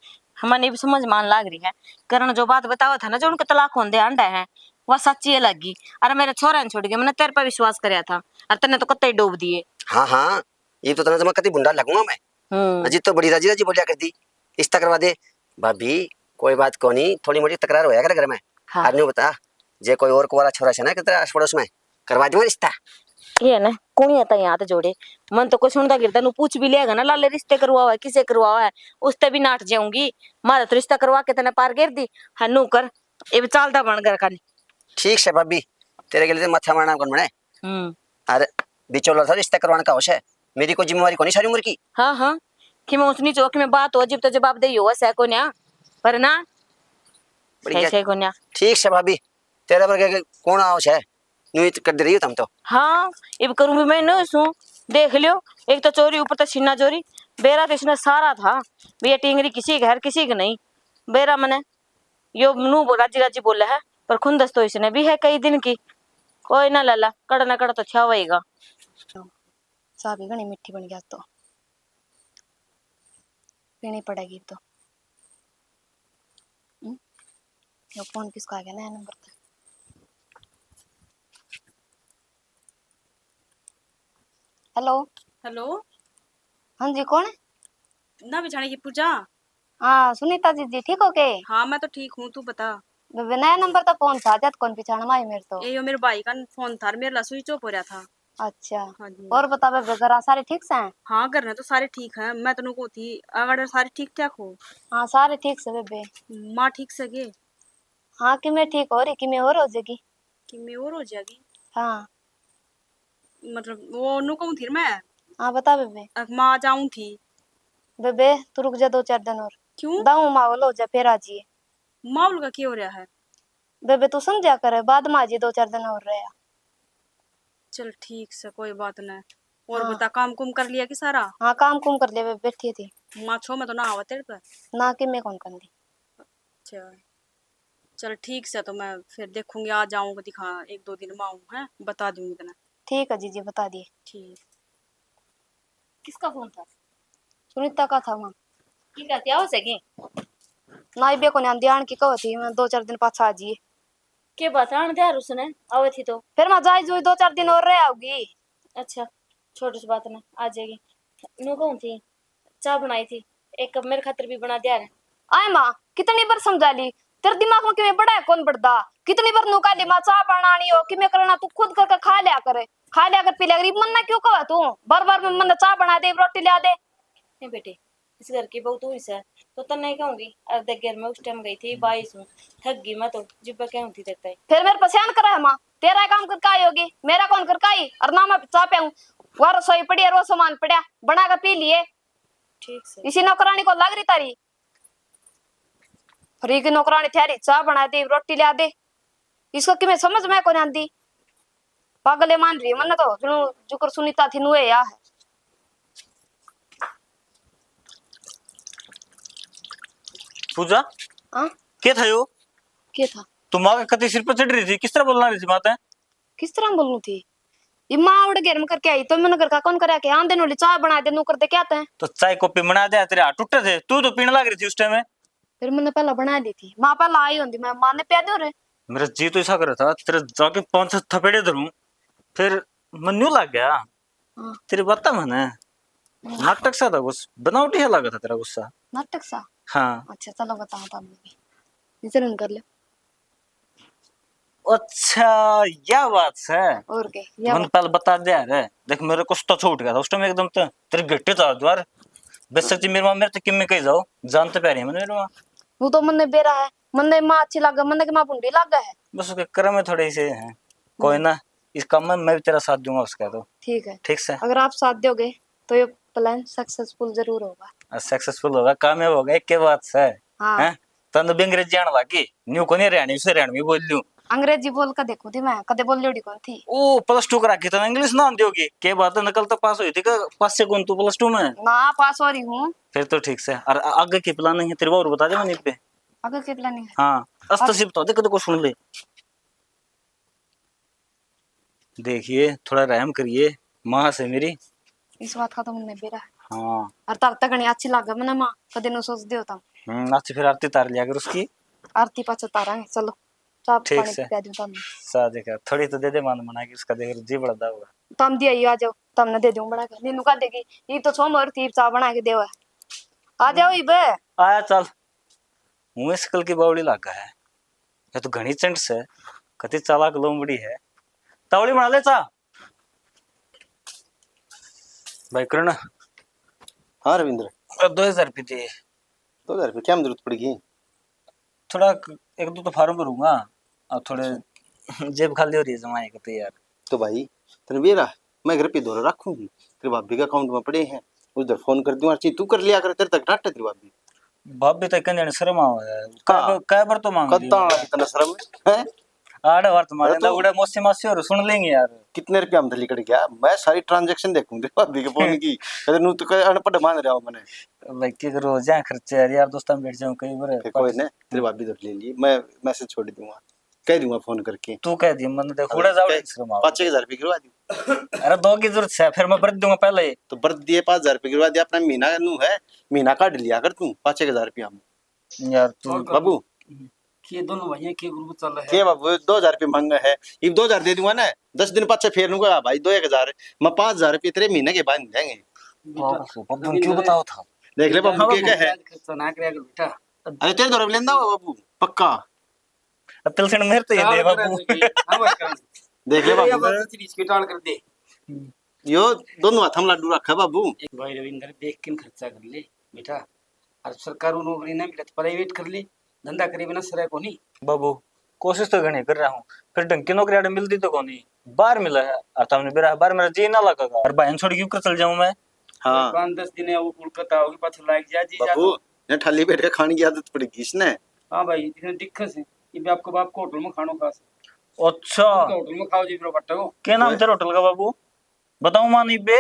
हमने भी समझ मान लाग रही है। करण जो बात बतावा था ना, जो उनके तलाक होंदे आंडा है, वह सच्ची है लगी। अरे, मेरे छोरा ने छोड़ के मैंने तेरे पे विश्वास करया था, और तन्ने तो कत्ते ही डूब दिए। हाँ, हाँ, ये तो तन्ने तो मैं कत्ते भुंडा लगूंगा मैं। हम्म। अजी तो बड़ी राजी-राजी बोलिया कर दी, रिश्ता करवा दे। भाभी, कोई बात कोनी, थोड़ी मोटी तकरार होया करे घर में। हाँ। आज न्यू बता, जे कोई और कुंवारा छोरा से ना किधर आस पड़ोस में, करवा दूंगा रिश्ता। ये ना, कुणिया ताई हाथ जोड़े। मन तो कोई सुनदा गिरदा नु पूछ भी लेगा ना, लाले रिश्ते करवावा है, किसे करवावा है, उसते भी नाट जाऊंगी। मारा तो रिश्ता करवा के तने पार गिर दी। हाँ, नू कर, ये भी चालदा बन घर का नहीं। ठीक से भाभी, तेरे के लिए तो माथा मारना कौन बने? हम्म। अरे, बिचौला था रिश्ता करवाने का होश है, मेरी कोई जिम्मेवारी कोनी सारी उम्र की। हाँ, हाँ, कि मैं ऊंच नीच हो, कि मैं बात हो, जिब तो जवाब दे हो सै कोन्या। पर ना, सही बढ़िया। सही कोन्या। ठीक से भाभी, तेरे वर्गे के कौन आओ सै? न्यू ही कर दे रही हो तुम तो। हाँ, इब करूँ भी मैं न्यू सूं। देख लियो, एक तो चोरी ऊपर तो सीना चोरी, बेरा तो इसने सारा था। भी ये टिंगरी किसी घर किसी की नहीं। बेरा मने यो नू बो-, राजी राजी बोले है, पर खुंदस तो इसने भी है कई दिन की। कोई ना लाला, कड़ ना कड़ तो छावेगा। चाय भी घणी मीठी बन गया तो। पीनी पड़ेगी तो। हम्म? यो फोन किसका आ गया नया नंबर पे? हेलो। हेलो। हाँ जी, कौन? ना बिछाने की पूजा। हाँ, सुनीता जी, जी, ठीक हो के? हाँ, मैं तो ठीक हूँ, तू बता। बे-, बे-, नया नंबर तो फोन था, जद कौन पिछाण में आई मेरे तो। ये यो मेरे भाई का फोन था, मेरे ला स्विच ऑफ हो रहा था। अच्छा। हाँ जी। और बता बे, बे, घर सारे ठीक से हैं? हाँ, घर में तो सारे ठीक हैं। मैं तो न्यू कहूँ थी, अगर सारे ठीक ठाक हो? हाँ, सारे ठीक से बेबे। माँ ठीक से के? हाँ, किमे ठीक हो रही, किमे और हो जाएगी। किमे और हो जाएगी? हाँ। मतलब, वो न्यू कहूँ थी मैं। हाँ, बता बेबे। अ, माँ जाऊँ थी। बेबे, तू रुक जा दो चार दिन और। क्यों? दाऊ माहौल हो जा, फिर आ जाइए। माहौल का क्या हो रहा है? बेबे, तू समझा कर, बाद में आ जाइए, दो चार दिन और रहा। चल, ठीक से, कोई बात ना। और हाँ। बता, काम कुम कर लिया कि सारा? हाँ, काम कुम कर लिया, बेबे, बैठी थी। माँ छो में तो ना आवा तेरे पे? ना, किमे कौन कर दी। अच्छा। चल ठीक से, तो मैं फिर देखूंगी, आ जाऊंगी, दिखा, एक दो दिन में आऊं, है, बता दूंगी तने। ठीक है जीजी, बता दिए। ठीक। किसका फोन था? सुनीता का था माँ। की कहती आओ सके? ना, इबे को ध्यान की कहो थी, मैं दो चार दिन पाछा आ जाइए। के बात आन दे यार उसने, आवे थी तो। फिर मैं जाई जुई दो चार दिन और रह आओगी। अच्छा, छोटी सी बात ना, आ जाएगी। न्यू कहूँ थी, चाय बनाई थी, एक कप मेरे खातर भी बना दिया रे। आए माँ, कितनी बार समझा ली, तेरे दिमाग में किमें बड़ा है, कौन बड़दा? कितनी बार नू कह ली, माँ, चाय बनानी हो, किमें करना, तू खुद करके खा लिया कर, खा लिया कर, पी लिया कर। मन ना क्यों कहे तू? बार बार में मन चाय बना दे, रोटी ला दे। नहीं बेटे, इस घर की बहू तू ही सै, तो तन्ने ही कहूंगी। अरे देख, घर में उस टाइम गई थी, बाईस हूँ, थक गई मैं तो, जिब्बे कहूँ थी तेरे ताई। फिर मेरे पसंद करा है माँ, तेरा काम करके आई होगी, मेरा कौन करके आई? और ना मैं चाय प्याऊँ, वह रसोई पड़ी है, वो सामान पड़ा, बना के पी लिए। ठीक से। इसी नौकरानी को लग रही तारी। फ्री की नौकरानी, थारी चाय बना दे, रोटी ला दे, इसको किमें समझ में कोनी आंदी। पागले मान रही है मन्ने तो, जुनू जुकर सुनीता थी नुए या है। पूजा, हाँ? के था यो? के था? तुम आके कति सिर पर चढ़ रही थी, किस तरह बोलना रही थी माता? किस तरह बोलूं थी? ये माँ उड़ घेर में करके आई, तो मैंने घर का कौन करया के? आंदे नोली चाय बना दे, नौकर दे क्या तै? तो चाय कॉपी बना दे, तेरे हाथ टूटे थे, तू तो पीने लग रही थी उस टाइम में। फिर मैंने पहला बना ली थी, माँ पहला आई होंदी, मैं माँ ने प्या दो रे। मेरा जी तो ऐसा कर रहा था, तेरे जाके पांच छह थपेड़े धरूं, फिर मन न्यू लग गया। हाँ। तेरी बात तो मैंने हाँ। नाटक सा था, गुस्सा बनावटी है लगा था तेरा गुस्सा। नाटक सा? हाँ। अच्छा, चलो बताओ तब भी। इधर कर ले। अच्छा, या बात है। और के, या मन बात। पहले बता दे यार। देख, मेरे को तो छूट गया था उस टाइम एकदम। तो तेरे गिट्टे था द्वार। बेशक जी, मेरे माँ मेरे तो किम्मे कही जाओ, जानते प्यारे हैं मेरे माँ। वो तो मन्ने बेरा है, मन्ने माँ अच्छी लागे, मन्ने की माँ भुंडी लागे है। बस उसके कर्म में थोड़े से हैं। कोई हम्म। ना, इस काम में मैं भी तेरा साथ दूंगा उसका तो। ठीक है। ठीक से? अगर आप साथ दोगे तो ये प्लान सक्सेसफुल जरूर होगा। आ, सक्सेसफुल होगा, कामयाब होगा, एक के बात से। हाँ। हैं? तन्ने भी अंग्रेजी आण लागी, न्यू कोनी हरियाणवी से हरियाणवी बोल लूं। अंग्रेजी बोल के देखो थी मैं, कदे बोल लेड़ी कौन थी। ओ, प्लस टू करा के तन्ने इंग्लिश ना आंदी होगी। के बात है, नकल तो पास हुई थी, के पास से कौन तू प्लस टू में? ना, पास हो रही हूँ। फिर तो ठीक से। और आ-, आगे की प्लानिंग है तेरे, और बता दे मैंने पे। आगे की प्लानिंग है? हाँ, अस्त आगे से बता दे, कदे को सुन ले। देखिए, थोड़ा रहम करिए, माँ से मेरी। इस बात का तो मन्ने बेरा है। हाँ। और तार तक नहीं अच्छी लागे मन्ने माँ, कदे नु सोच दियो तम। हम्म, अच्छी फिर आरती तार लिया कर उसकी। आरती पाछे तारांगे, चलो। चाय ठीक पानी से। पिया दूं तम। सा देखा, थोड़ी तो दे दे मान बना के, उसका देख जी बड़ा होगा। तम दिया ही आ जाओ, तमने दे दूं बना के। नीनू का देगी, ये तो छो मोर थी चाय बना के देवा। आ जाओ इबे। आया चल। मुँह इस कल की बावली लागा है। ये तो घणी चंट से, कति चालाक लोमड़ी है। तावली बना ले चा। भाई करण। हाँ रविंद्र। अ, दो हजार रुपये दे। दो हजार रुपये क्या जरूरत पड़ेगी? थोड़ा क-, एक दो तो फार्म भरूंगा, और थोड़े अच्छा। जेब खाली हो रही है जमा एक तो यार। तो भाई, तने बेरा, मैं घर पे धोरे रखूंगी, तेरे भाभी के अकाउंट में पड़े हैं, उधर फोन कर दूं, अच्छी तू कर लिया कर, तेरे तक डांटे तेरी भाभी। भाभी तो कहने शर्म आवे है। हाँ। कै बार तो मांग कद्दा लिया। इतना शर्म है? आड़े बार तो मारे अरे ना, तू उड़े मौसी मासी और सुन लेंगे यार। कितने रुपया में लिकड़ गया? मैं सारी ट्रांजैक्शन देखूं तेरी भाभी के फोन की। कहते नू तो कह अनपढ़ मान रहा हो मने। भाई के करो, जा खर्चे यार, यार दोस्तां में बैठ जाऊं कई बार। फिर कोई ना, तेरी भाभी तो ले ली, मैं मैसेज छोड़ दूंगा। कह दूंगा फोन करके। तू कह दी, मन देख, अरे, उड़ा जाओ, कह, शर्म आओ। पाँच एक हजार रुपये गिरवा दी। अरे, दो की जरूरत है, फिर मैं भर दूंगा पहले ही। तो भर दिए, पाँच हजार रुपये गिरवा दिया, अपना महीना नू है, महीना काट लिया कर तू, पाँच एक हजार रुपया में। यार, तू और बाबू। के दोनों भाइयां के ग्रुप चल रहा है? के बाबू, दो हजार रुपये मांगा है, इब दो हजार दे दूंगा ना, दस दिन पाछे फेर लूंगा भाई, दो एक हजार, मैं पाँच हजार रुपये तेरे महीने के बाद देंगे। बेटा, बाबू, बाबू, क्यों बताओ था? देख ले बाबू, हाँ, के बाबू। क्या है? खर्चा ना करे बेटा। अरे, तेरे दौर लेंदा बाबू, पक्का। अब तिलसण मेरे तो ये दे बाबू। हाँ भाई, करण। देख ले ये बाबू। बात तेरी इसकी टाल कर दे। यो दोनों हाथ में लाडू रखा बाबू। एक भाई रविंद्र, देख किन खर्चा कर ले बेटा। और सरकार नौकरी ना मिले तो प्राइवेट कर ले, धंधा करे बिना सरे कोनी। बाबू, कोशिश तो घणी कर रहा हूँ, फिर ढंग की नौकरी आड़े मिलती तो कोनी। बाहर मिला है, और तुमने बेरा बाहर मेरा जी ना लगेगा। और भाई छोड़ क्यों कर चल जाऊँ मैं? हाँ। पाँच दस दिन है वो कोलकाता होगी, पाछे लाग जा जी जा बाबू। तो। ने ठाली बैठ के खाने की आदत पड़ गई इसने। हाँ भाई, इसने दिक्कत है। ये भी आपको बाप को होटल में खानो खास। अच्छा। होटल में खाओ जी, फिर बट्टे को। क्या नाम तेरे होटल का बाबू? बताऊं माँ नहीं बे?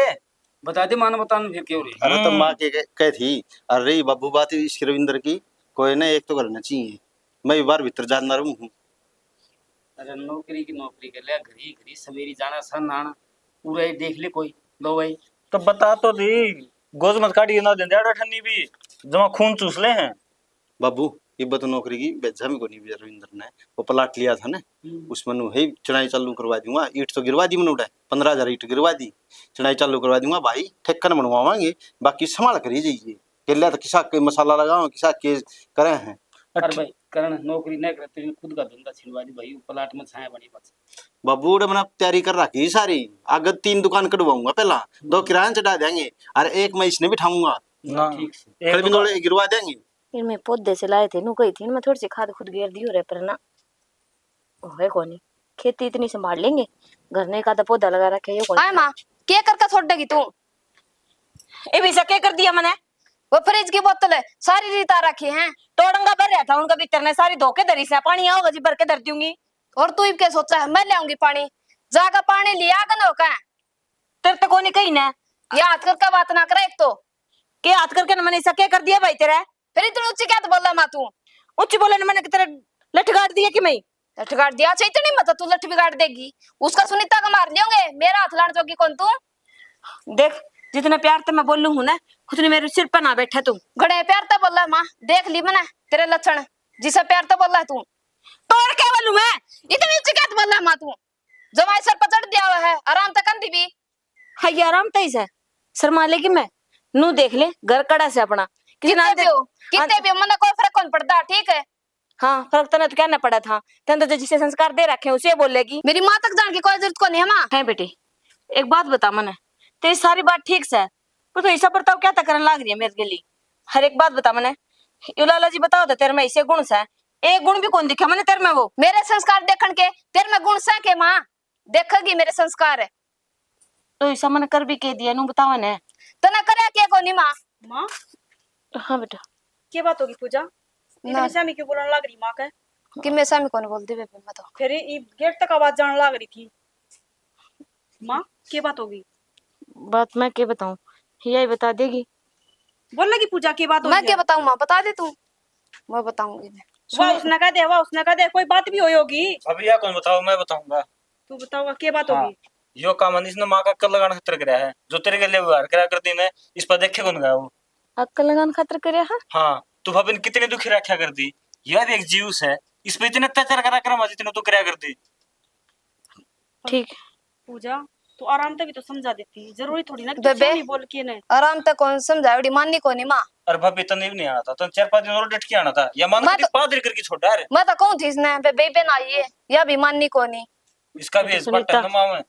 बता दे, माँ ने बताने फिर क्यों रे? अरे तो हम्म। माँ के कह, कह थी, अरे बाबू बात इसकी रविंद्र की, कोई ना एक तो घर ना चाहिए, मैं भी बाहर भीतर जानना रहूं हूँ। अरे नौकरी की नौकरी कर लिया, घरी घरी सवेरी जाना सन आना, पूरा ही देख ले कोई, लो भाई। तो बता तो दी, गोज मत काट, ये ना देंदे आड़ा ठन्नी भी, जमा खून चूस ले हैं। बाबू, इब्बत नौकरी की भेजा में कोनी भी रविंद्र ने, वो प्लाट लिया था ना, हम्म। उसमें नु है चढ़ाई चालू करवा दूंगा, ईंट तो गिरवा दी मैंने उड़े, पन्द्रह हजार ईंट गिरवा दी, चढ़ाई चालू करवा दूंगा भाई, ठेकन बनवावांगे, बाकी संभाल कर ही जाइए। गेल्या तो किसा के मसाला लगाओ, किसा के करे हैं। अरे भाई, करण नौकरी नहीं करे, तेरी खुद का धंधा छिड़वा दी भाई, प्लाट में छाया बनी बस। बाबू, उड़े मैंने तैयारी कर रखी सारी, आगे तीन दुकान कटवाऊंगा पहला, दो किराया चढ़ा देंगे, और एक मैं इसने बिठाऊंगा। ना, ठीक से। एक फिर भी दुकान थोड़े गिरवा देंगे। इनमें पौधे से लाए थे, नु कही थी, इनमें थोड़ी सी खाद खुद गेर दी हो रहे, पर ना, है कोनी। खेती इतनी संभाल लेंगे, घर ने एक आधा पौधा लगा रखे, ये कोनी। आए माँ, के करके छोड़ देगी तू? इब इसे के कर दिया मैंने? वो फ्रिज की बोतल है, सारी रीत आ रखी है, टोड़ंगा भर रहा था उनका भीतर ने, सारी धो के धरी से, पानी आओगा जी भर के धर दूंगी। और तू इब के सोचा है, मैं ले आऊंगी पानी? जाकर पानी लिया गन होकर। तेरे तो कोनी कही ना। ये हाथ करके बात ना करे एक तो। के हाथ करके न मैंने ऐसा क्या कर दिया भाई तेरा? फिर इतनी ऊंची क्या तो बोला माँ तू? ऊंची बोले न मैंने तेरे लठ गाड़ दिया कि मैं? लठ गाड़ दिया? अच्छा, इतनी मत तू लठ भी गाड़ देगी। उसका सुनीता का मार लियोगे, मेरा हाथ लान जोगी कौन तू? देख, जितने प्यार ते मैं बोलू हूँ ना, उतने मेरे सिर पे ना बैठे तू। घणे प्यार ते बोला माँ, देख ली मैंने तेरे लक्षण, जिसे प्यार ते बोला तू। तो और क्या बोलूं मैं? इतनी ऊंची क्या तो बोला माँ तू? जमाई सर पर चढ़ दिया हुआ है, आराम तक कंधी भी। हाँ, ये आराम तई से शर्मा लेगी मैं। नू देख ले, घर कड़ा से अपना। किसी कितने नाते भी हो, कितने भी हो, मन्ने कोई फर्क कौन पड़ता, ठीक है? हाँ, फर्क तने तो क्या ना पड़ा था। तने तो जो जिसे संस्कार दे रखे हैं, उसे बोलेगी। मेरी माँ तक जान की कोई जरूरत को नहीं है, माँ। है बेटी, एक बात बता मने, तेरी सारी बात ठीक से, पर तो ऐसा बर्ताव क्या तक करने लाग रही है मेरे के लिए? हर एक बात बता मने। यू लाला जी बताओ तो तेरे में ऐसे गुण से, एक गुण भी कौन दिखा मने तेरे में वो? मेरे संस्कार देखन के तेरे में गुण से के, माँ? देखेगी मेरे संस्कार। तो ऐसा मन कर भी के दिया, नू बतावा ने। तने करे के कोनी माँ? माँ? हाँ बेटा। के बात होगी पूजा? ना। इतनी सामी क्यों बोलने लग रही माँ के? कि मैं सामी कौन बोलती बेबे, मैं तो। फिर ये गेट तक आवाज जाने लग रही थी। माँ, के बात होगी? बात मैं के बताऊं, यही बता देगी। बोलेगी पूजा, के बात मैं होगी? के बताऊं माँ, बता दे तू। मैं बताऊंगी मैं। वाह, उसने कह दे, वाह, उसने कह दे, कोई बात भी होई होगी। अभी या कौन बताओ, मैं बताऊंगा। तू बताओगा, के बात हाँ। होगी? यो काम इसने माँ का अक्कल लगाने खातर करया है, जो तेरे के लिए व्यवहार करया करती ने, इस पर देखे कौन गया वो? अक्कल लगाने खातर करया है? हाँ, तू भाभी ने कितनी दुखी रखा कर दी, यह भी एक जीव से, इस पे इतने अत्याचार करा कर जितने तू करया कर दी। ठीक। पूजा, तू आराम तै भी तो समझा देती, जरूरी थोड़ी ना कि तू बेबे, नहीं बोल के ने। आराम तै कौन समझावड़ी, माननी कोनी माँ। अरे भाभी, तन्ने भी नहीं आना था, तन्ने चार पाँच दिन और डट के आना था, या मान मैं के तो, पादरी करके छोड़ा रे। मैं तो कहूँ थी इसने, बे-, बेबे ना आइए, या भी माननी कोनी। इसका भी तो इस सुनीता, बटन दबावे।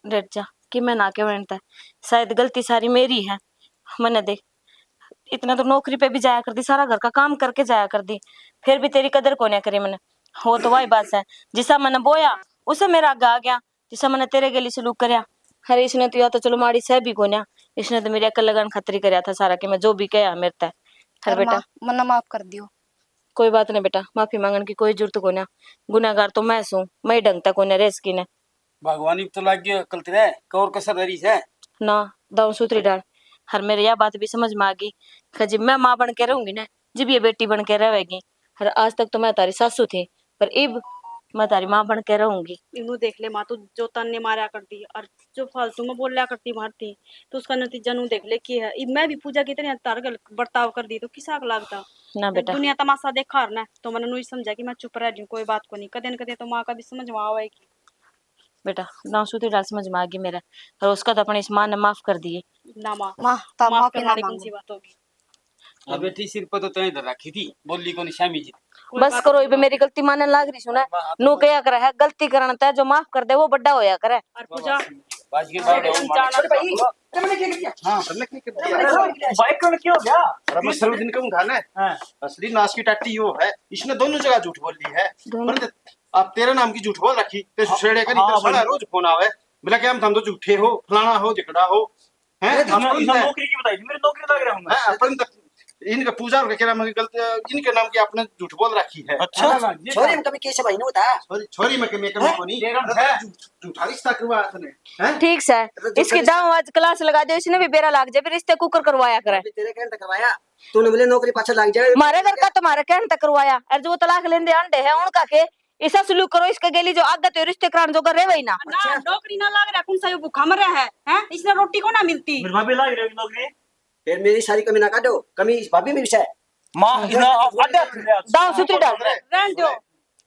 डट जा, कि मैं ना के बनता, शायद गलती सारी मेरी है। मैंने देख, इतना तो नौकरी पे भी जाया करती, सारा घर का काम करके जाया करती, फिर भी तेरी कदर कोन्या करी मैंने। हो तो वही बात है, जिसा मैंने बोया, उसे मेरा आगे आ गया, जिसा मैंने तेरे गेली सलूक करया। अरे इसने तो या तो चलो माड़ी सह भी कोन्या, इसने तो मेरी अकल लगान खातर ही करया था सारा, कि मैं जो भी कहा मेरे तै। हर बेटा, मन्ना माफ कर दियो। कोई बात नहीं बेटा, माफी मांगण की कोई जरूरत कोन्या। गुनाहगार तो मैं सूं, मैं ही ढंग तै कोन्या रह सकी ने। भगवान इब तो लाग गयो अकल तेरे, कौर कसर रही है। ना, दाऊ सुथरी डाल। हर मेरे या बात भी समझ में आ गई कि जब मैं माँ बन के रहूंगी ना, जब ये बेटी बन के रहेगी। हर आज तक तो मैं तारी सासू थी, पर इब मैं तारी माँ बन के रहूंगी। इन्हों देख ले माँ, तू जो ताने मारा करती और जो फालतू में बोल्या करती मारती, तो उसका नतीजा नू देख ले की है। इब मैं भी पूजा की तरह तार गल बर्ताव कर दी तो किसा को लागता? ना बेटा। दुनिया तमाशा देखा और ना, तो मैंने नू ही समझा कि मैं चुप रह जाऊं, कोई बात को नहीं। कदे न कदे तो माँ का भी समझ में आवेगी। बेटा, ना सुथरी डाल, समझ में आ गई मेरा। और उसका तो अपने इस माँ ने माफ कर दिए। ना माँ, माँ, तो माफ माफी ना करने वाली कौन मांगो। सी बात होगी? अब बेटी सिर पर तो तैं धर रखी थी, बोली कोनी श्यामी जी। कोई बस बात करो, नहीं इब माँ। मेरी गलती मानने लाग रही सुना। माँ, आप नू तो कया करे है, गलती करण तै जो माफ कर दे वो बड़ा होया करे। और पूजा। बाजी के बाहर हो, माँ। छोटे भाई, अरे मैंने क्या कर दिया? हाँ, तुमने क्या कर दिया? अरे भाई, कौन क्या हो गया? अरे मैं सर्वदिन कहूँ था ना, हाँ। असली नाश की टाटी यो है, इसने दोनों जगह झूठ बोल ली है। दोनों। पर आप तेरे नाम की झूठ बोल रखी, ते हाँ, सुसेड़े का नहीं, हाँ, तेरा साला भाई। रोज फोन आवे, बोला कि हम, तुम तो झूठे हो, फलाना हो, झगड़ा हो, हैं? अरे, तो अपन इसने तो नौकरी की बताई थी, मेरी नौकरी लग रहा हूँ मैं। हैं? अपन तो इनका पूजा और क्या नाम है, गलत, इनके नाम की आपने झूठ बोल रखी है। अच्छा। हाँ, ये छोरी में कमी कैसे भाई ने बता? छोरी, छोरी में कमी, कमी हैं? को नहीं। तेरा अरे, है। झूठ, झूठा रिश्ता करवाया तूने, हैं? ठीक से, तो झूठा इसकी रिश्ता दाऊ आज क्लास लगा दो, इसने भी बेरा लाग जाए, फिर रिश्ते कुकर करवाया करे। अभी तेरे कहने तक करवाया, तूने बोले नौकरी पाछे लाग जाए। मारे घर का तुम्हारे कहने तक करवाया, और जो वो तलाक लेंदे अंडे है उनका के, ऐसा सलूक करो इसके गेली जो आगे तो रिश्ते कराने जोगा रहे ही ना। ना, अच्छा। नौकरी ना लाग रहा, कौन सा यो भूखा मर रहा है, हैं? इसने रोटी को ना मिलती। मेरी भाभी लाग रही है नौकरी। फिर मेरी सारी कमी ना काटो, कमी इस भाभी में भी है। माँ, इतना आधा कर लिया। दाऊ सुथरी डाल। रहन दो।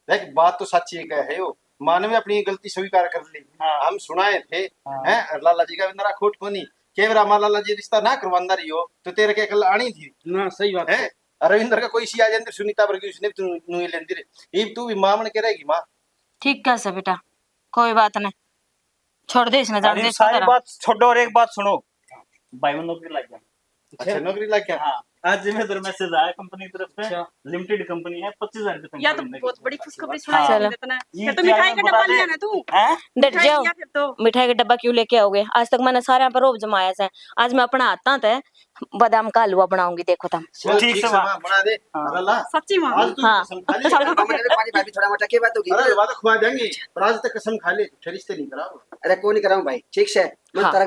देख, बात तो सच्ची है, है यो। माँ ने भी अपनी गलती स्वीकार कर ली। हाँ। हम सुनाए थे, हाँ। हैं? और लाला जी का भी नरा खोट कोनी। के बेरा माँ लाला जी रिश्ता ना करवांदा रही हो, तो तेरे के अकल आनी थी। ना, सही बात है। हैं? रविंद्र का कोई सी आ जाती सुनीता वर्गी, उसने भी तू नुई लेंदी रे। इब तू भी माँ बन के रहेगी माँ। ठीक कह से बेटा, कोई बात नहीं, छोड़ दे इसने, जान अरे दे इसको सारी जरा। बात छोड़ो और एक बात सुनो, भाई वो नौकरी लग गया। अच्छा, नौकरी लग गया? हाँ, आज जिम्मेदार मैसेज आया कंपनी की तरफ से। अच्छा। लिमिटेड कंपनी है, पच्चीस हजार रुपये या तो तनख्वाह मिलेगी। बहुत बड़ी खुशखबरी सुनाई चलो। है इतना। ये फिर तो क्या मिठाई है, का डब्बा बता दे। लिया ना तू? हैं? डट मिठाई जाओ। लिया फिर तो। मिठाई का डब्बा क्यों लेके आओगे? आज तक मैंने सारे पर रोब जमाया से, आज मैं अपना हाथां तै बादाम का हलवा बनाऊंगी, देखो तुम। चल, ठीक ठीक से से माँ। माँ, बना दे। हाँ। अरे ला, सच्ची माँ? आज तू हाँ। कसम खा ले। चलो। हमारे पानी भाभी थोड़ा मोटा के बात होगी। अरे, बात खुआ देंगे, पर आज तक कसम खा ले, फिर रिश्ते नहीं कराओ। अरे, को नहीं कराऊं भाई, ठीक से। मैं हाँ। तारा